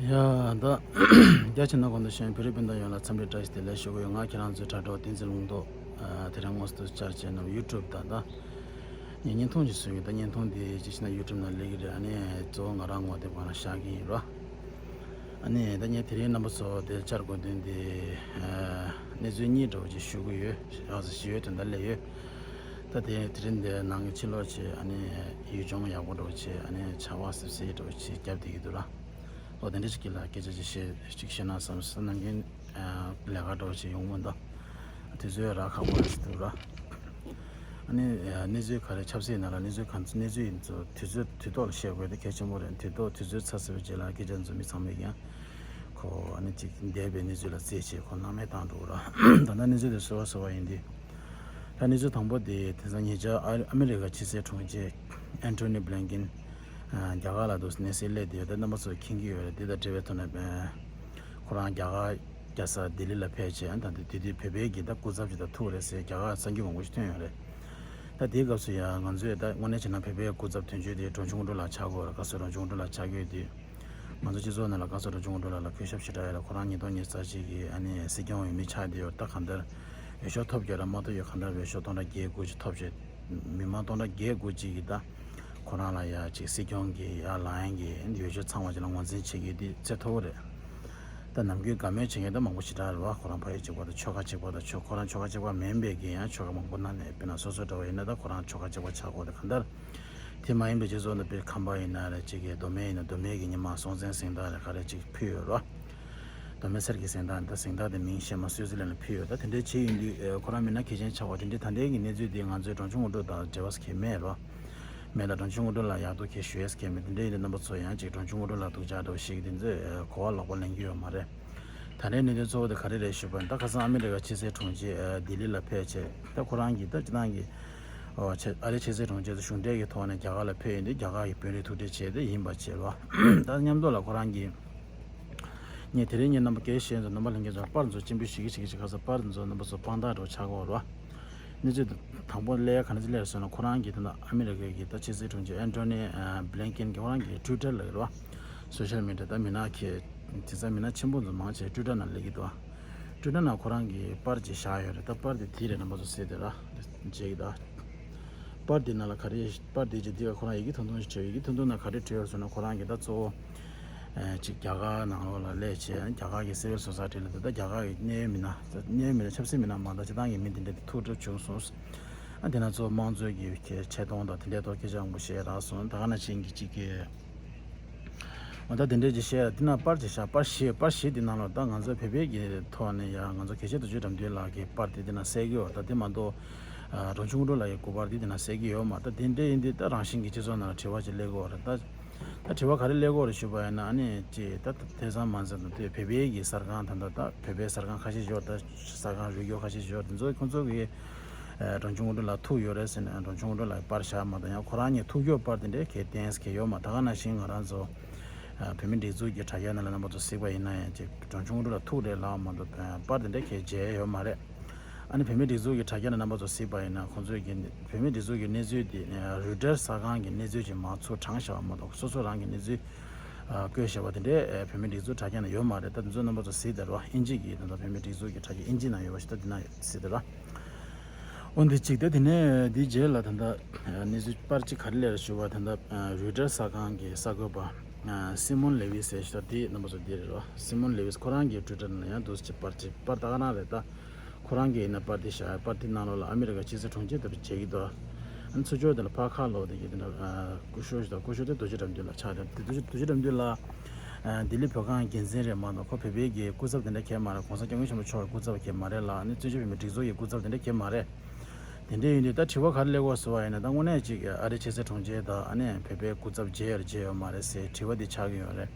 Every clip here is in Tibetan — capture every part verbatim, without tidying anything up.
ཡ། ད་རྒྱ་ཆེ་ན་གོང་དུ་ཞུས་བོད་རིགས་སྤུན་ཟླ་ཡོངས་ལ་འཚམས་འདྲི་བཀྲ་ཤིས་བདེ་ལེགས་ཞུ་གི་ཡོད། ང་ཁྱེད་རང་ཚོའི་དྲ་གྲོགས་བསྟན་འཛིན་ལུང་རྟོགས། ཨ། དེ་རིང་དངོས་སུ་བཅར་བྱས་ན་ཡུ་ཊུབ་དང་ད་ངས་བརྙན་ཐུང་ཅིག་བཟོས་ཡོད། ད་བརྙན་ཐུང་དེ་ཅིག་བྱས་ན་ཡུ་ཊུབ་ནང་སླེབས་ཀྱི་རེད། ཨ་ནི་གཙོ་བོ་ང་རང་ངོ་དེབ་སྒང་ལ་བཞག་གི་ཡིན་རོ། ཨ་ནི་ད་ངས་དེ་རིང་རྣམ་པ་ཚོ་དེ་བཅར་དགོས་དོན་དེ། ཨ། གནས་ཚུལ་གཉིས་འདྲ་བོ་ཅིག་ཞུ་གི་ཡོད། ཨ། ཞུ་ཡོད་དོན་དག་སླེབས་ཡོད། ད་དེ་དེ་རིང་འདིར་ནང་གི་ཕྱི་ལོགས་ཅིག་ཨ་ནི་ཡུལ་ལྗོངས་ཡག་པོ་འདྲ་བོ་ཅིག་ཨ་ནི་ཆར་པ་སིབ་སིབ་འདྲ་བོ་ཅིག་བརྒྱབ་བསྡད་ཀྱི་འདུག་ར། ཨོ་དེ་འདྲ་ཅིག་གི་ལ་སྐད་ཆ་ཅིག་བཤད་ཅིག་བཤད་ན་བསམ་སོང་། ནམ་རྒྱུན་ཨ་ལས་ཀ་འདྲ་བོ་ཅིག་ཡོང་གི་མི་འདུག་དུས་ཚོད་རག་ཁག་པོ་རེད་ཟེར་འདུག་ར། ཨ་ནི་ཨ་གནས་ཚུལ་ག་རེ་ཆབ་སྲིད་ནང་ལ་གནས་ཚུལ་གང་གནས་ཚུལ་ཡིན་ཚོ་དུས་ཚོད་དུས་ཐོག་ལ་བཤད་དགོས་དེ་གལ་ཆེན་པོ་རེད། དུས་ཐོག་དུས་ཚོད་ཚར་ཚར་བའི་རྗེས་ལ་སྐད་ཆ་འཛོམས་མི་ཚང་མས་ཀྱང་ཁོ་ཨ་ནི་ཅིག་འདས་པའི་གནས་ཚུལ་ལ་རྩིས་བྱས་ཁོ་སྣང་མེད་བཏང་འགྲོ་ར། ད་ལྟ་གནས་ཚུལ་དེ་གསར་པ་གསར་པ་ཡིན་དུས། ད་གནས་ཚུལ་དང་པོ་དེ་དེང་སང་ཉེ་ཆར་ཨ་ཨ་མི་རི་ཀ་ཕྱི་སྲིད་དྲུང་ཆེ་ཨན་ཐོ་ནི་བྷི་ལིན་ཀིན་རྒྱ་གར་ལ་འདུག་གནས་སའི་སླེབས་བསྡད་ཡོད། ད་རྣམ་པ་ཚོས་མཁྱེན་གྱི་ཡོད་རེད། དེ་དང་འབྲེལ་བའི་ཐོག་ནས་ཨ་ཁོ་རང་རྒྱ་གར་རྒྱལ་ས་ལྡི་ལི་ལ་ཕེབས་བྱས། ཨ་ད་དེ་དུས་བོད་པའི་གི་ད་སྐུ་ཚབ་ཅིག་དང་ཐུག་རེད་ཟེར་རྒྱ་གར་གསར་འགྱུར་མང་པོ་ཞིག་ཐོན་ཡོད་རེད། ད་དེའི་སྐབས་སུ་ཡང་ང་ཚོས་ད་དངོས་གནས་བྱས་ན་བོད་པའི་སྐུ་ཚབ་དོན་གཅོད་དེ་འབྲོང་ཆུང་སྐུ་ཕྲེང་ལགས་ཆགས་ཀྱི་ཡོད་རེད། བཀའ་ཟུར་འབྲོང་ཆུང་སྐུ་ཕྲེང་ལགས་ཆགས་ཀྱི་ཡོད་དུས། ང་ཚོ་སྤྱི་ཚོགས་ནང་ལ་བཀའ་ཟུར་འབྲོང་ཆུང་སྐུ་ཕྲེང་ལགས་ལ་གུས་ཞབས་ཞེ་དྲག་ཡོད་ལ། ཁོ་རང་ཉིས་སྟོང་ཉི་ཤུ་རྩ་གཅིག་གི་ཨ་ནི་སྲིད་སྐྱོང་འོས་མི་ཆགས་བསྡད་ཡོད། ད་གང་ལྟར་འོས་ཤོག་ཐོབ་ཀྱི་ཡོད་ར་མ་གཏོགས་ཡོད། གང་ལྟར་འོས་ཤོག་སྟོང་ཕྲག་བརྒྱད་དགུ་ཅིག་ཐོབ་བྱས། མི་མང་སྟོང་ཕྲག་བརྒྱད་དགུ་ཅིག་གིས་ད་ཁོ་རང་ལ་ཡ་ཅིག་སྲིད་སྐྱོང་གི་ཡ་ལངས་ཡན་གྱི་འོས་ཤོག་ཚང་བ་ཅིག་ལ་ངོས་འཛིན་བྱེད་ཀྱི་འདི་ཚད་མཐོ་པོ་རེད། ད་ནམ་རྒྱུན་དགའ་མོས་བྱེད་མཁན་ད་མང་པོ་ཞེ་དྲག་རེད་བ། ཁོ་རང་ཕ་ཡུལ་གཅིག་པ་དང་ཆོལ་ཁ་གཅིག་པ་དང་ཆོལ་ཁོ་རང་ཆོལ་ཁ་གཅིག་པ་མིན་པའི་གི་ཡང་ཆོལ་ཁ་མང་པོ་ནང་ནས་དཔེར་ན་སོ་སོ་འདྲ་བ་ཡིན་ན་ད་ཁོ་རང་ཆོལ་ཁ་གཅིག་པ་ཆགས་དགོས། ད་གང་ལྟར་དེ་མ་ཡིན་པའི་སྤྱི་ཚོགས་ནང་དཔེ་ཁམས་པ་ཡིན་ན་རེད། གཅིག་གི་མདོ་སྨད་ཡིན་ན་མདོ་སྨད་ཀྱི་ཉི་མ་སྲོང་བཙན་གཟེངས་རྟགས་རེད་ག་རེ་གཅིག་ཕུལ་ཡོད་རོ། མདོ་སྨད་གསེར་གྱི་གཟེངས་རྟགས་ད་གཟེངས་རྟགས་དེ་མིང་ཤེས་མ་སུའི་ཙི་ལན་ལ་ཕུལ་ཡོད། ད་དེ་འདྲའི་བྱས་ཡིན་དུས་ཁོ་རང་མི་སྣ་གལ་ཆེན་ཆགས་པ་དེ་འདྲའི་ད་ལྟའི་གི་གནས་ཚུལ་དེ་ང་ཚོའི་འབྲོང་ཆུང་དངོས་གྲུབ་དང་འབྲེལ་བ་གལ་མེད་རོ། མེད་ལ་འབྲོང་ཆུང་དངོས་གྲུབ་ལ་ཡག་ཐུག་གལ་ཞུ་ཡས་གལ་མེད། དེ་འདྲ་ཡིན་དུས་རྣམ་པ་ཚོ་ཡང་ཅིག་འབྲོང་ཆུང་དངོས་གྲུབ་ལ་སྡུག་ཅག་འདྲ་བོ་ཞིག་དེ་ཚོས་གོ་བ་ལོག་པ་ལེན་རྒྱུ་ཡོད་མ་རེད། ད་ལྟའི་གནད་དོན་གཙོ་བོ་དེ་ག་རེ་རེད་ཞུས་པ་ཡིན་ན། ད་ཁ་སང་ཨ་མི་རི་ཀ་ཕྱི་སྲིད་དྲུང་ཆེ་ལྡི་ལི་ལ་ཕེབས་བྱས། ད་ཁོ་རང་གིས་ད་སྤྱི་བཏང་གི་ཨོ་ཆེ་ཨ་རིའི་ཕྱི་སྲིད་དྲུང་ཆེ་ཚོ་གཞུང་འབྲེལ་གྱི་ཐོག་ནས་རྒྱ་གར་ལ་ཕེབས་ཡོང་དུས་རྒྱ་གར་གྱི་དཔོན་རིགས་ཐུག་འཕྲད་བྱས་ཏེ་ཡིན་པ་བྱས་པ། ད་མཉམ་དུ་ལ་ཁོ་རང་གིས་ངས་དེ་རིང་ངས་རྣམ་པ་སྐད་བཤད་ཚོ་རྣམ་པ་ལྷན་རྒྱས་ཚོ་པར་ཚོ་སྤྱན་འབུལ་ཞུ་གི་ཞུ་གི་ཞིག་ཁ་ས་པར་ཚོ་རྣམ་པ་ཚོ་དཔང་རྟགས་འདྲ་བོ་ཆགས་ཀྱི་ཡོད་རེད་བ། གནས་ཚུལ་དང་པོ་སླེབས་ག་ནས་སླེབས་སོང་ན་ཁོ་རང་གིས་ད་ལྟ་ཨ་མི་རི་ཀའི་གི་ད་ཕྱི་སྲིད་དྲུང་ཆེ་ཨན་ཐོ་ནི་བྷི་ལིན་ཀིན་གྱིས་ཁོ་རང་གི་ཊུའི་ཊར་ལ་ཡོད་རེད་བ། སོ་ཤལ་མི་ཌི་ཡ་ད་མི་སྣ་ཁྱེད་དེང་སང་མི་སྣ་ཆེན་པོ་ཚོ་མང་ཆེ་ཊུའི་ཊར་ནང་སླེབས་ཀྱི་འདུག་ཊུའི་ཊར་ནང་ཁོ་རང་གིས་པར་ཅིག་བཞག་ཡོད་རེད། ད་པར་དེ་དེ་རེད། རྣམ་པ་ཚོ་གཟིགས་དེ་ར་མཇལ་གྱི་འདུག་པར་དེ་ནང་ལ་ག་རེ་པར་དེ་ཅིག་འདི་ག་ཁོ་རང་ཡི་གེ་ཐུང་ཐུང་ཞིག་བྲིས་ཡོད། ཡི་གེ་ཐུང་ཐུང་ནང་ག་རེ་བྲིས་ཡོད་ཟེར་ན་ཁོ་རང་གིས་ད་གཙོ་བོ་ཨ་ཅིག་རྒྱ་གར་ནང་ལོགས་ལ་སླེབས་བྱས་རྒྱ་གར་གྱི་སི་ཝིལ་སོ་སའི་ཊི་ལ་ད་ལྟ་རྒྱ་གར་གྱི་གནད་ཡོད་མི་སྣ་གནད་ཡོད་མི་སྣ་ཆབ་སྲིད་མི་སྣ་མ་གཏོགས་སྤྱི་བཏང་གི་མི་དེ་འདྲ་དེ་ཐུག་གྲབས་བྱུང་སོང་། ཨ་དེ་ན་གཙོ་བོ་དམངས་གཙོའི་གི་ཆེ་མཐོང་དང་དེ་འདྲའི་ཐོག་སྐད་ཆ་མང་པོ་བཤད་རག་སོང་། ད་ག་ནང་བཞིན་གྱི་ཅིག་གི་འོ་ད་དེ་འདྲའི་ཅིག་བཤད་དེ་ན་པར་ཅིག་བཞག་པར་བཞི་པར་བཞི་དེ་ནང་ལ་ད་ང་ཚོ་བོད་པའི་གི་ཐོག་ནས་ཡ་ང་ཚོ་དགེ་བཤེས་རྡོ་རྗེ་དགྲ་འདུལ་ལགས་ཀྱི་པར་དེ་དེ་ན་གསལ་གི་ཡོད། ད་དེ་མ་གཏོགས་ཨ་འབྲོང་ཆུང་དངོས་གྲུབ་ལགས་ཀྱི་སྐུ་པར་དེ་དེ་ན་གསལ་གི་ཡོད་མ། ད་དེ་འདྲ་ཡིན་དུས་ད་རང་བཞིན་གྱི་སྤྱི་ཚོགས་ནང་ལ་དྲི་བ་ཅིག་སླེབས་ཀྱི་ཡོད་རེད། ད་ད་དྲི་བ་ག་རེ་སླེབས་ཀྱི་ཡོད་རེད་ཞུས་པ་ཡིན་ན། ཨ་ནི་ཅིག་ད་དེང་སང་མ་ཟད་ད་དེ་བོད་པའི་གི་གསར་ཁང་ད་ད་ད་བོད་པའི་གསར་ཁང་ཁ་ཤས་ཡོད། ད་གསར་ཁང་རུས་སྦྱོར་ཁ་ཤས་ཡོད། དེ་ཚོ་ཁོང་ཚོ་གི་ཨ་འབྲོང་ཆུང་དངོས་གྲུབ་ལགས་ཐུག་ཡོད་རེད་ཟེར་ནས་འབྲོང་ཆུང་དངོས་གྲུབ་ལགས་ཀྱི་པར་བཞག་མ་གཏོགས་ཡང་ཁོ་རང་གཉིས་ཐུག་ཡོད་པར་དེ་འདྲའི་གལ་གཏན་གལ་ཡོད་མ། ད་ག་ནང་བཞིན་ང་རང་ཚོ་ཨ་བོད་མིའི་སྒྲིག་འཛུགས་ཀྱི་དྲ་རྒྱ་ནང་ལ་རྣམ་པ་ཚོ་གཟིགས་པ་ཡིན་ན་ཡང་ཅིག་འབྲོང་ཆུང་དངོས་གྲུབ་ལགས་ཐུག་རེད་ལབ་མ་གཏོགས་པར་དེ་འདྲའི་གལ་མཇལ་ཡོད་མ་རེད། ཨ་ནི་བོད་མིའི་སྒྲིག་འཛུགས་ཀྱི་དྲ་རྒྱ་ནང་རྣམ་པ་ཚོ་གཟིགས་པ་ཡིན་ན་ཁོང་ཚོའི་གི་བོད་མིའི་སྒྲིག་འཛུགས་ཀྱི་གནས་ཚུལ་དེ་རོའི་ཊར་གསར་ཁང་གི་གནས་ཚུལ་ཅིག་མར་ཚུར་དྲངས་བཞག་པ་མ་གཏོགས་སོ་སོ་རང་གི་གནས་ཚུལ་ཨ་བཀོད་བཞག་པ་དེ་འདྲའི་ཨ་བོད་མིའི་སྒྲིག་འཛུགས་དྲ་རྒྱ་ནང་ཡོད་མ་རེད། ད་དེ་ཚོ་རྣམ་པ་ཚོ་གཟིགས་དང་རོ། ཨིན་ཇི་གི་ད་ལྟ་བོད་མིའི་སྒྲིག་འཛུགས་ཀྱི་དྲ་རྒྱ་ཨིན་ཇི་ནང་ཡོད་པ་ཞིག་ད་དེ་ན་གཟིགས་དང་རོ། འོ་འདི་གཅིག་དེ་དེ་ནས་འདིའི་རྗེས་ལ་ད་ལྟ་གནས་ཚུལ་པར་གཅིག་ག་རེ་སླེབས་རེད་ཞུ་བ་ད་ལྟ་རོའི་ཊར་གསར་ཁང་གི་གསར་འགོད་པ་སི་མོན་ལེ་ཝི་ཟེར་ཞིག་ད་དེ་རྣམ་པ་ཚོ་འདི་རེད་རོ། སི་མོན་ལེ་ཝི་ཁོ་རང་གི་ཊུའི་ཊར་ནང་ཡང་འདུག་སེ་པར་གཅིག་པར་ད་ག་རང་རེད། ད་ཁོ་རང་གི་ཡིན་ན་པར་འདི་བཞག་པར་འདི་ནང་ལོགས་ལ་ཨ་མི་རི་ཀ་ཕྱི་སྲིད་དྲུང་ཆེ་ལྟ་བུ་བྱེད་ཀྱི་འདུག་ཨ་ནི་ཚུར་ཕྱོགས་དེ་ལ་ཕར་ཁ་ལོག་དེ་གི་དེ་འདྲ་སྐུ་ཞབས་ཞིག་དང་སྐུ་ཞབས་དེ་རྡོ་རྗེ་དགྲ་འདུལ་ལགས་ཆགས་དེ་རྡོ་རྗེ་རྡོ་རྗེ་དགྲ་འདུལ་ལགས་ལྡི་ལི་བོད་ཁང་འགན་འཛིན་རེད་མ་གཏོགས་ཁོ་བོད་པའི་གི་སྐུ་ཚབ་དེ་འདྲ་གས་མ་རེད། གོང་ས་སྐྱབས་མགོན་ཆེན་པོ་མཆོག་གི་སྐུ་ཚབ་གས་མ་རེད་ལ། ཨ་ནི་བཙན་བྱོལ་བོད་མིའི་སྒྲིག་འཛུགས་ཀྱི་སྐུ་ཚབ་དེ་འདྲ་གས་མ་རེད། དེ་འདྲ་ཡིན་དུས་ད་དྲི་བ་ག་རེ་སླེབས་ཀྱི་ཡོད་ཟེར་བ་ཡིན་ན། ད་དངོས་གནས་ཅིག་ཨ་རིའི་ཕྱི་སྲིད་དྲུང་ཆེ་དང་ཨ་ནི་བོད་པའི་སྐུ་ཚབ་མཇལ་ཡོད་རེད་མཇལ་ཡོད་མ་རེད་ཟེར་དྲི་བ་འདི་ཆགས་ཀྱི་ཡོད་རེད།